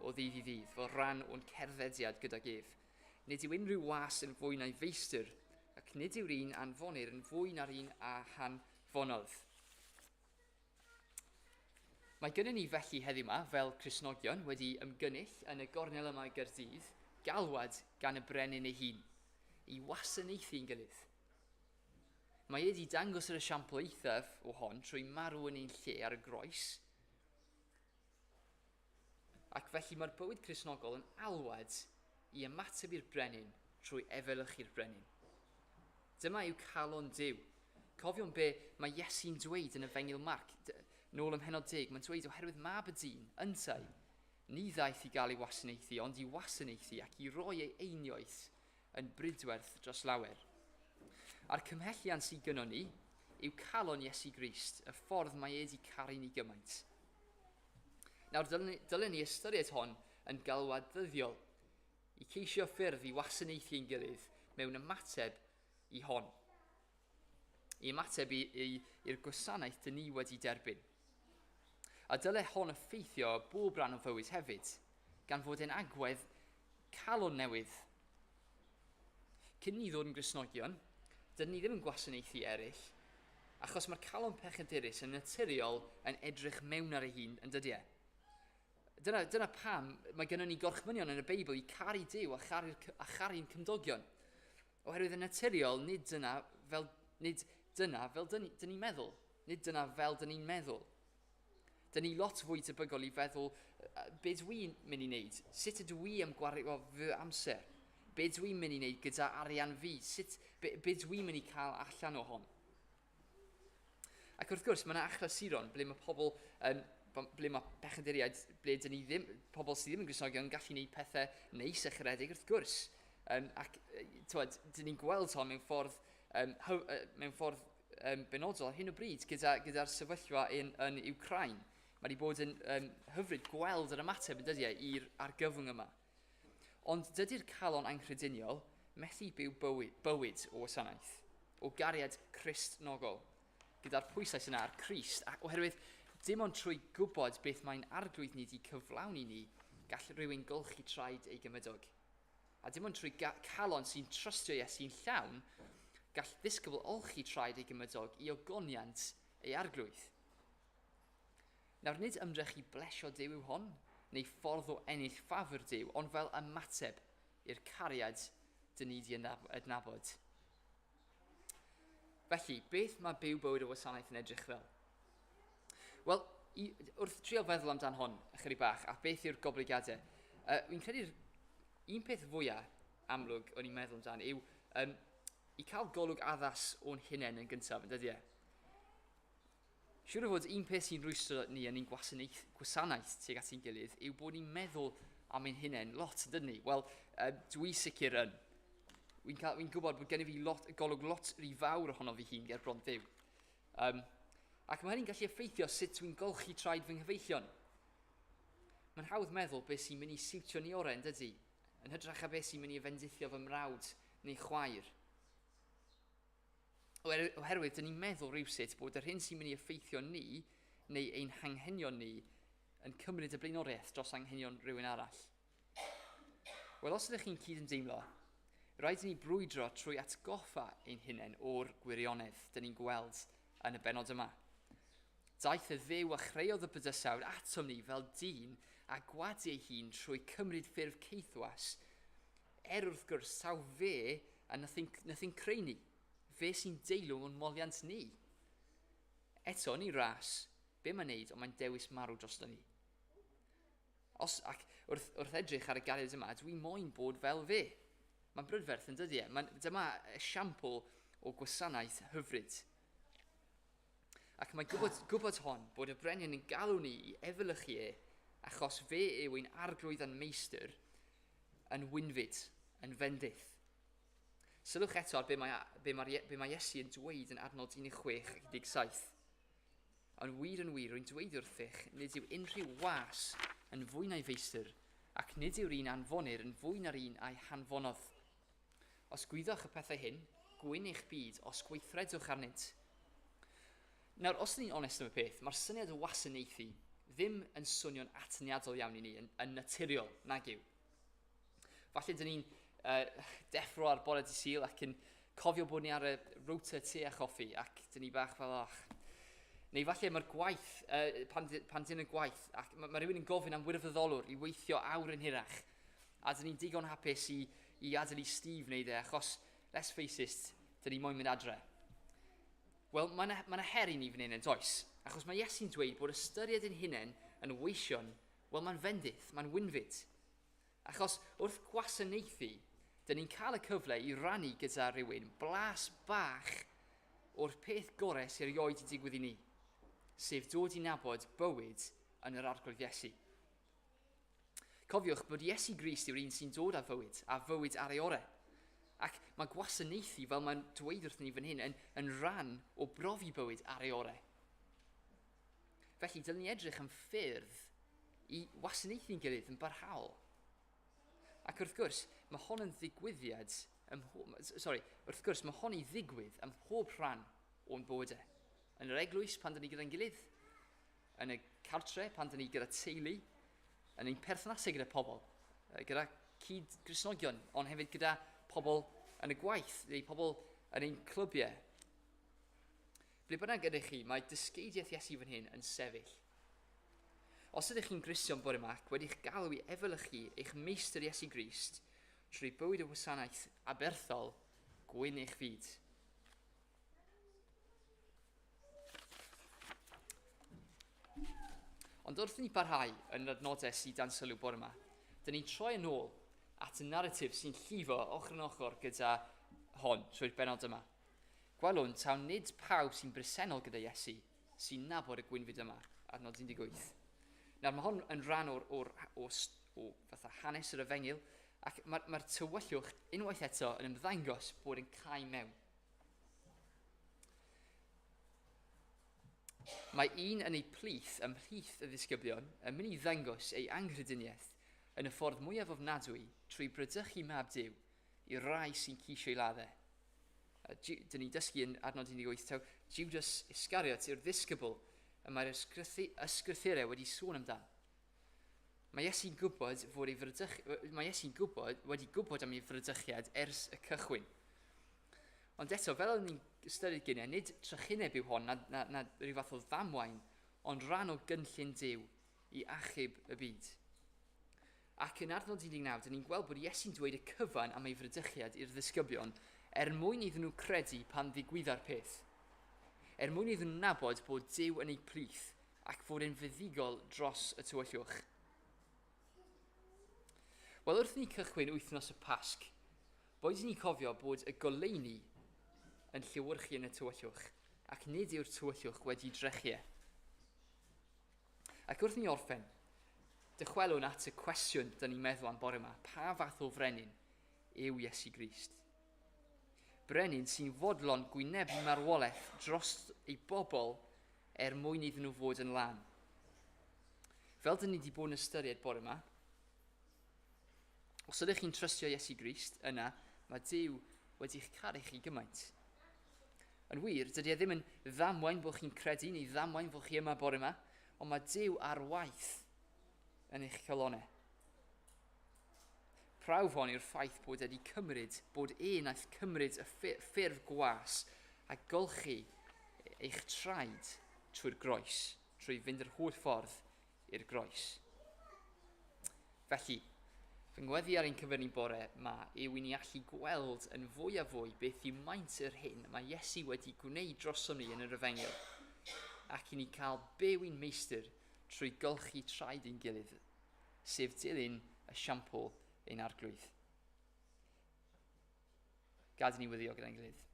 o ddydd i ddydd fel rhan o'n cerddediad gydag ef. Nid yw unrhyw was yn fwy na'i feistr, ac nid yw'r un anfonir yn fwy na'r un a hanfonodd. Mae gennym ni felly heddiw yma, fel Cristnogion, wedi ymgynnull yn y gornel yma i Gaerdydd, galwad gan y brenin ei hun, i wasanaethu'n gilydd. Mae e wedi dangos yr esiampl eithaf o hon trwy marw yn ein lle ar y groes, Ac felly mae'r bywyd Cristnogol yn alwad i ymateb i'r brenin trwy efelychu'r brenin. Dyma yw calon Duw. Cofiwn be mae Iesu'n dweud yn Efengyl Marc, nôl ym mhennod 10, mae'n dweud oherwydd mab y dyn, yntau, ni ddaeth i gael ei wasanaethu, ond i wasanaethu ac i roi ei einioes yn brydwerth dros lawer. A'r cymhelliant sydd gynnon ni yw calon Iesu Grist, y ffordd mae e wedi caru ni gymaint. Nawr, dylen ni, dylen ni ystyried hon yn galwad ddyddiol i ceisio ffyrdd i wasanaethu ein gilydd mewn ymateb i hon. I ymateb i'r gwasanaeth dyn ni wedi derbyn. A dyle hon effeithio bob rhan o fywyd hefyd, gan fod e'n agwedd calon newydd. Cyn ni ddod yn Gristnogion, dyn ni ddim yn gwasanaethu eraill, achos mae'r calon pechadurus yn naturiol yn edrych mewn ar ei hun, yn dydy e? Dyna, dyna pam mae gennym ni gorchmynion yn y Beibl i caru Duw a charu'n a charu cymdogion. Oherwydd yn naturiol, nid dyna fel, nid dyna fel dyn, dyn ni'n meddwl. Nid dyna fel dyn ni'n meddwl. Dyn ni lot fwy tebygol i feddwl, be dwi'n mynd i wneud? Sut ydw i am gwario fy amser? Be dwi'n mynd i wneud gyda arian fi? Sut, be, be dwi'n mynd i cael allan o hon? Ac wrth gwrs, mae yna achlysuron ble mae pobl, ble mae pechaduriaid, ble dyn ni ddim, pobl sydd ddim yn Gristnogion yn gallu gwneud pethau neis a charedig wrth gwrs. Ac, tywed, dyn ni'n gweld hon mewn ffordd, mewn ffordd benodol ar hyn o bryd gyda'r gyda sefyllfa yn, yn Ukraine. Mae wedi bod yn hyfryd gweld yr ymateb yn dydy e i'r argyfwng yma. Ond dydy'r calon anghrediniol methu byw bywyd, bywyd o wasanaeth, o gariad Cristnogol, gyda'r pwyslais yna ar Crist, ac oherwydd dim ond trwy gwybod beth mae'n arglwydd ni wedi cyflawni ni, gall rhywun golchi traed ei gymydog. A dim ond trwy calon sy'n trystio Iesu'n llawn, gall ddisgybl olchi traed ei gymydog i ogoniant ei arglwydd. Nawr, nid ymdrech i blesio Duw yw hon, neu ffordd o ennill ffafr Duw, ond fel ymateb i'r cariad dyn ni 'di adnabod. Felly, beth mae byw bywyd o wasanaeth yn edrych fel? Wel, i, wrth trio feddwl amdan hon ychydig bach, a beth yw'r goblygiadau, fi'n credu'r un peth fwyaf amlwg o'n i'n meddwl amdan yw i cael golwg addas o'n hunain yn gyntaf, yn dydy e? Siŵr o fod un peth sy'n rwystro ni yn ein gwasanaeth, gwasanaeth tuag at ein gilydd yw bod ni'n meddwl am ein hunain lot, yn dydyn ni? Wel, dwi sicr yn. Wy'n wi gwybod bod gen i fi lot, golwg lot rhy fawr ohono fi hun ger bron Dduw. Ac mae hynny'n gallu effeithio sut dwi'n golchi traed fy nghyfeillion. Mae'n hawdd meddwl beth sy'n mynd i siwtio ni orau, yn dydy? Yn hytrach â beth sy'n mynd i fendithio fy mrawd neu chwaer. Oherwydd, dyn ni'n meddwl rhywsut bod yr hyn sy'n mynd i effeithio ni, neu ein hanghenion ni, yn cymryd y blaenoriaeth dros anghenion rhywun arall. Wel, os ydych chi'n cyd-ymdeimlo, rhaid i ni brwydro trwy atgoffa ein hunain o'r gwirionedd dyn ni'n gweld yn y bennod yma. Daeth y Dduw a chreuodd y bydysawd atom ni fel dyn a gwadu ei hun trwy cymryd ffurf caethwas, er wrth gwrs taw fe a nath ein creu ni. Fe sy'n deilwng o'n moliant ni. Eto, yn ei ras, be mae'n neud, ond mae'n dewis marw drosto ni. Os, ac wrth, wrth edrych ar y gariad yma, dwi moyn bod fel fe. Mae'n brydferth yn dydy e. Mae'n, dyma esiampl o gwasanaeth hyfryd. Ac mae gwybod, gwybod hon, bod y brenin yn galw ni i efelychu e, achos fe yw ein arglwydd a'n meistr, yn wynfyd, yn fendith. Sylwch eto ar be mae, be mae, be mae Iesu yn dweud yn adnod 16 ac 17. Ond wir yn wir, rwy'n dweud wrthych, nid yw unrhyw was yn fwy na'i feistr, ac nid yw'r un anfonir yn fwy na'r un a'i hanfonodd. Os gwyddoch y pethau hyn, gwyn eich byd os gweithredwch arnynt. Nawr, os ni'n onest am y peth, mae'r syniad o wasanaethu ddim yn swnio'n atyniadol iawn i ni, yn, yn naturiol, nag yw. Falle dyn ni'n deffro ar bore dydd Sul ac yn cofio bod ni ar y router te a choffi ac dyn ni bach fel, och. Neu falle mae'r gwaith, pan, pan dyn y gwaith, ac mae, mae rhywun yn gofyn am wirfoddolwr i weithio awr yn hirach. A dyn ni'n digon hapus i, i adael i Steve wneud e, achos, let's face it, dyn ni moyn mynd adre. Wel, mae yna ma her i ni fan hyn yn does? Achos mae Iesu'n dweud bod ystyried ein hunain yn weision, wel mae'n fendith, mae'n wynfyd. Achos wrth gwasanaethu, dyn ni'n cael y cyfle i rannu gyda rhywun blas bach o'r peth gorau sy'n erioed i digwydd i ni, sef dod i nabod bywyd yn yr Arglwydd Iesu. Cofiwch bod Iesu Grist yw'r un sy'n dod â fywyd, a fywyd ar ei orau. Ac mae gwasanaethu, fel mae'n dweud wrthyn ni fan hyn, yn, yn rhan o brofi bywyd ar ei orau. Felly, dylwn ni edrych am ffyrdd i wasanaethu'n gilydd yn barhaol. Ac wrth gwrs, mae hon yn ddigwyddiad, ym sorry, wrth gwrs, mae hon i ddigwydd ym mhob rhan o'n bywydau. Yn yr eglwys pan dyn ni gyda'n gilydd, yn y cartre pan dyn ni gyda teulu, yn ein perthnasau gyda pobl, gyda cyd-Gristnogion, ond hefyd gyda pobl yn y gwaith, neu pobl yn ein clybiau. Ble bynnag ydych chi, mae dysgeidiaeth Iesu fan hyn yn sefyll. Os ydych chi'n Gristion bore yma ac wedi'ch galw i efelychu eich meistr Iesu Grist trwy bywyd y wasanaeth aberthol, gwyn eich fyd. Ond wrth i ni barhau yn yr adnodau sydd dan sylw bore yma, dyn ni'n troi yn ôl at y naratif sy'n llifo ochr yn ochr gyda hon trwy'r bennod yma. Gwelwn taw nid pawb sy'n bresennol gyda Iesu sy'n nabod y gwynfyd yma, adnod 18. Nawr mae hon yn rhan o'r, or, o, o fatha hanes yr efengyl, ac mae'r mae tywyllwch unwaith eto yn ymddangos bod yn cau mewn. Mae un yn eu plith ymhlith y ddisgyblion yn mynd i ddangos ei anghrediniaeth yn y ffordd mwyaf ofnadwy trwy bradychu mab Duw i rai sy'n ceisio ei ladd e. Dyn ni'n dysgu yn adnod 18 taw Judas Iscariot yw'r ddisgybl y mae'r ysgrythurau wedi sôn amdan. Mae Iesu'n gwybod fod ei frydych... Mae Iesu'n gwybod, wedi gwybod am ei frydychiad ers y cychwyn. Ond eto, fel oeddwn ni'n ystyried gynnau, nid trychineb yw hon, na, na, na rhyw fath o ddamwain, ond rhan o gynllun Duw i achub y byd. Ac yn adnod 19, dyn ni'n gweld bod Iesu'n dweud y cyfan am ei fradychiad i'r ddisgyblion er mwyn iddyn nhw credu pan ddigwydda'r peth. Er mwyn iddyn nhw nabod bod Duw yn eu plith ac fod e'n fuddugol dros y tywyllwch. Wel, wrth ni cychwyn wythnos y Pasg, boed i ni cofio bod y goleuni yn llewyrchu yn y tywyllwch, ac nid yw'r tywyllwch wedi drechu e. Ac wrth ni orffen, dychwelwn at y cwestiwn dyn ni'n meddwl am bore yma, pa fath o frenin yw Iesu Grist? Brenin sy'n fodlon gwynebu marwolaeth dros ei bobl er mwyn iddyn nhw fod yn lân. Fel dyn ni wedi bod yn ystyried bore yma, os ydych chi'n trystio Iesu Grist, yna mae Duw wedi'ch caru chi gymaint. Yn wir, dydy e ddim yn ddamwain bod chi'n credu neu ddamwain bod chi yma bore yma, ond mae Duw ar waith yn eich calonau. Prawf hon yw'r ffaith bod e wedi cymryd, bod e wnaeth cymryd y ffurf gwas a golchi eich traed trwy'r groes, trwy fynd yr holl ffordd i'r groes. Felly, fy ngweddi ar ein cyfer ni bore ma yw i ni allu gweld yn fwy a fwy beth yw maint yr hyn mae Iesu wedi gwneud drosom ni yn yr efengyl, ac i ni cael byw i'n meistr trwy golchi traed ein gilydd, sef dilyn esiampl ein arglwydd. Gad i ni wyddio gyda'n gilydd.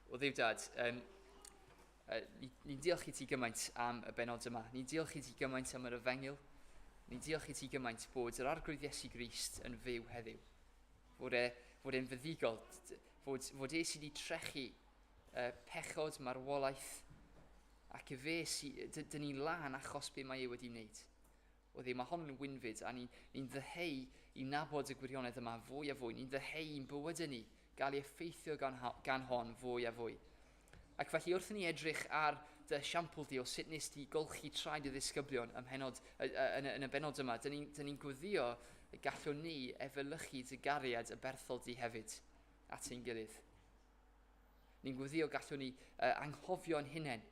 O Dduw Dad, ni'n diolch i ti gymaint am y benod yma. Ni'n diolch i ti gymaint am yr efengyl. Ni'n diolch i ti gymaint bod yr Arglwydd Iesu Grist yn fyw heddiw. Fod e, fod e'n fuddugol, fod, fod e sydd wedi trechu pechod, marwolaeth, ac y fe sy, dyn ni'n lân achos be mae e wedi wneud. O Dduw, mae hon yn wynfyd, a ni'n ni ddyheu i nabod y gwirionedd yma fwy a fwy. Ni'n ddyheu i'n bywydau ni gael ei effeithio gan, gan hon fwy a fwy. Ac felly wrth i ni edrych ar dy esiampl di o sut nes di golchi traed y ddisgyblion ym mhenod, yn, yn y benod yma, dyn ni'n ni gweddio y gallwn ni efelychu dy gariad y berthol di hefyd at ein gilydd. Ni'n gweddio gallwn ni anghofio'n hunain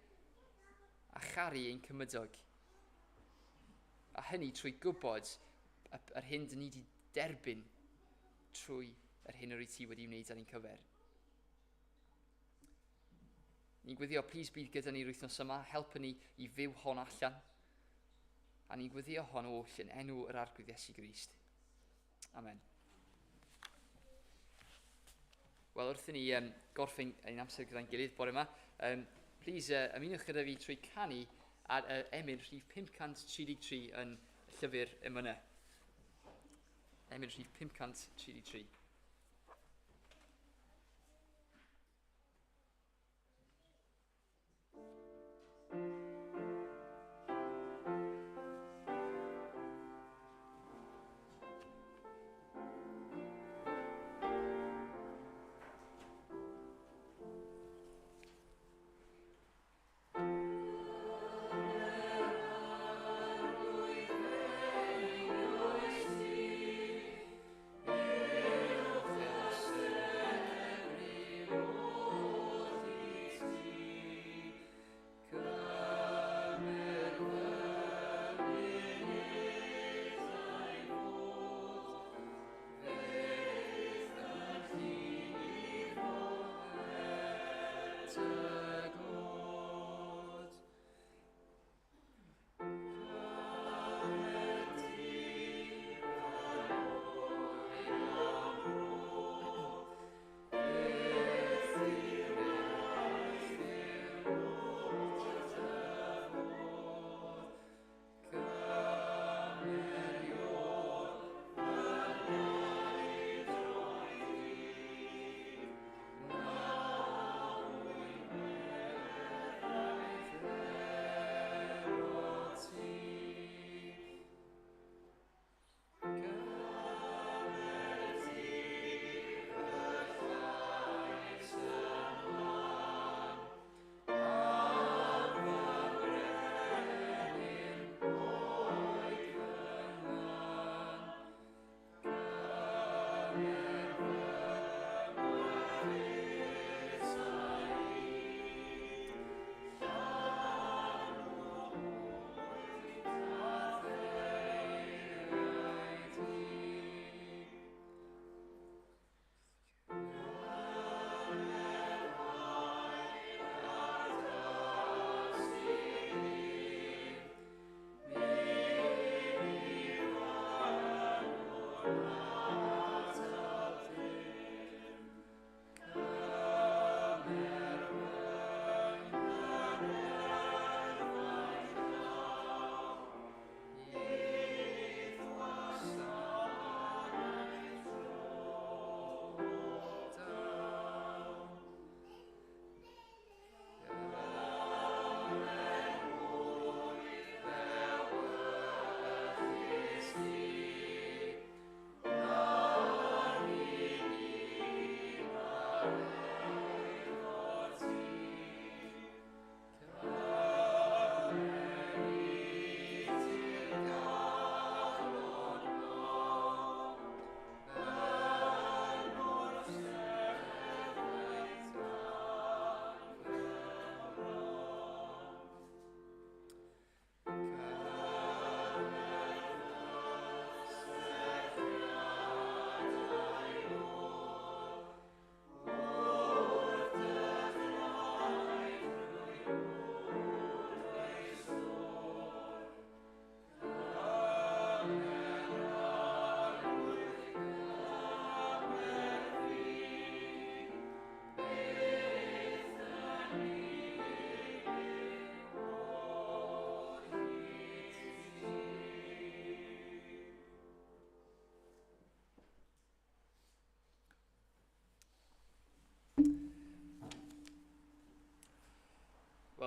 a charu ein cymydog. A hynny trwy gwybod yr hyn dyn ni wedi derbyn trwy yr hyn yr wyt ti wedi wneud ar ein cyfer. Ni'n gweddio, plis bydd gyda ni'r wythnos yma, helpa ni i fyw hon allan. A ni'n gweddio hon oll yn enw yr Arglwydd Iesu Grist. Amen. Wel, wrth i ni gorffen ein amser gyda'n gilydd bore yma, please ymunwch gyda fi trwy canu ar emyn rhif 533 yn llyfr emynau. Emyn rhif 533.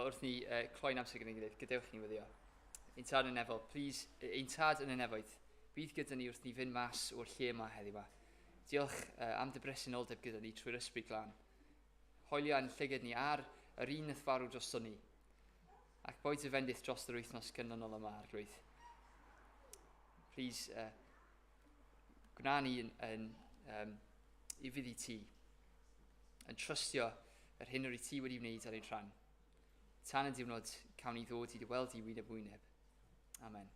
Wel, wrth ni cloi'n amser gyda'n gilydd, gadewch ni weddio. Ein tad yn y nefol, please, ein tad yn y nefoedd, bydd gyda ni wrth ni fynd mas o'r lle yma heddiw ma. Diolch am dy bresenoldeb gyda ni trwy'r ysbryd glân. Hoelio a'n llyged ni ar yr un nath farw drosto ni. Ac boed dy fendith dros yr wythnos gynlynol yma, Arglwydd. Please, gwna ni yn ufudd i ti, yn trystio yr hyn yr wyt ti wedi wneud ar ein rhan. Tan y diwrnod cawn ni ddod i dy weld i wyneb wyneb. Amen.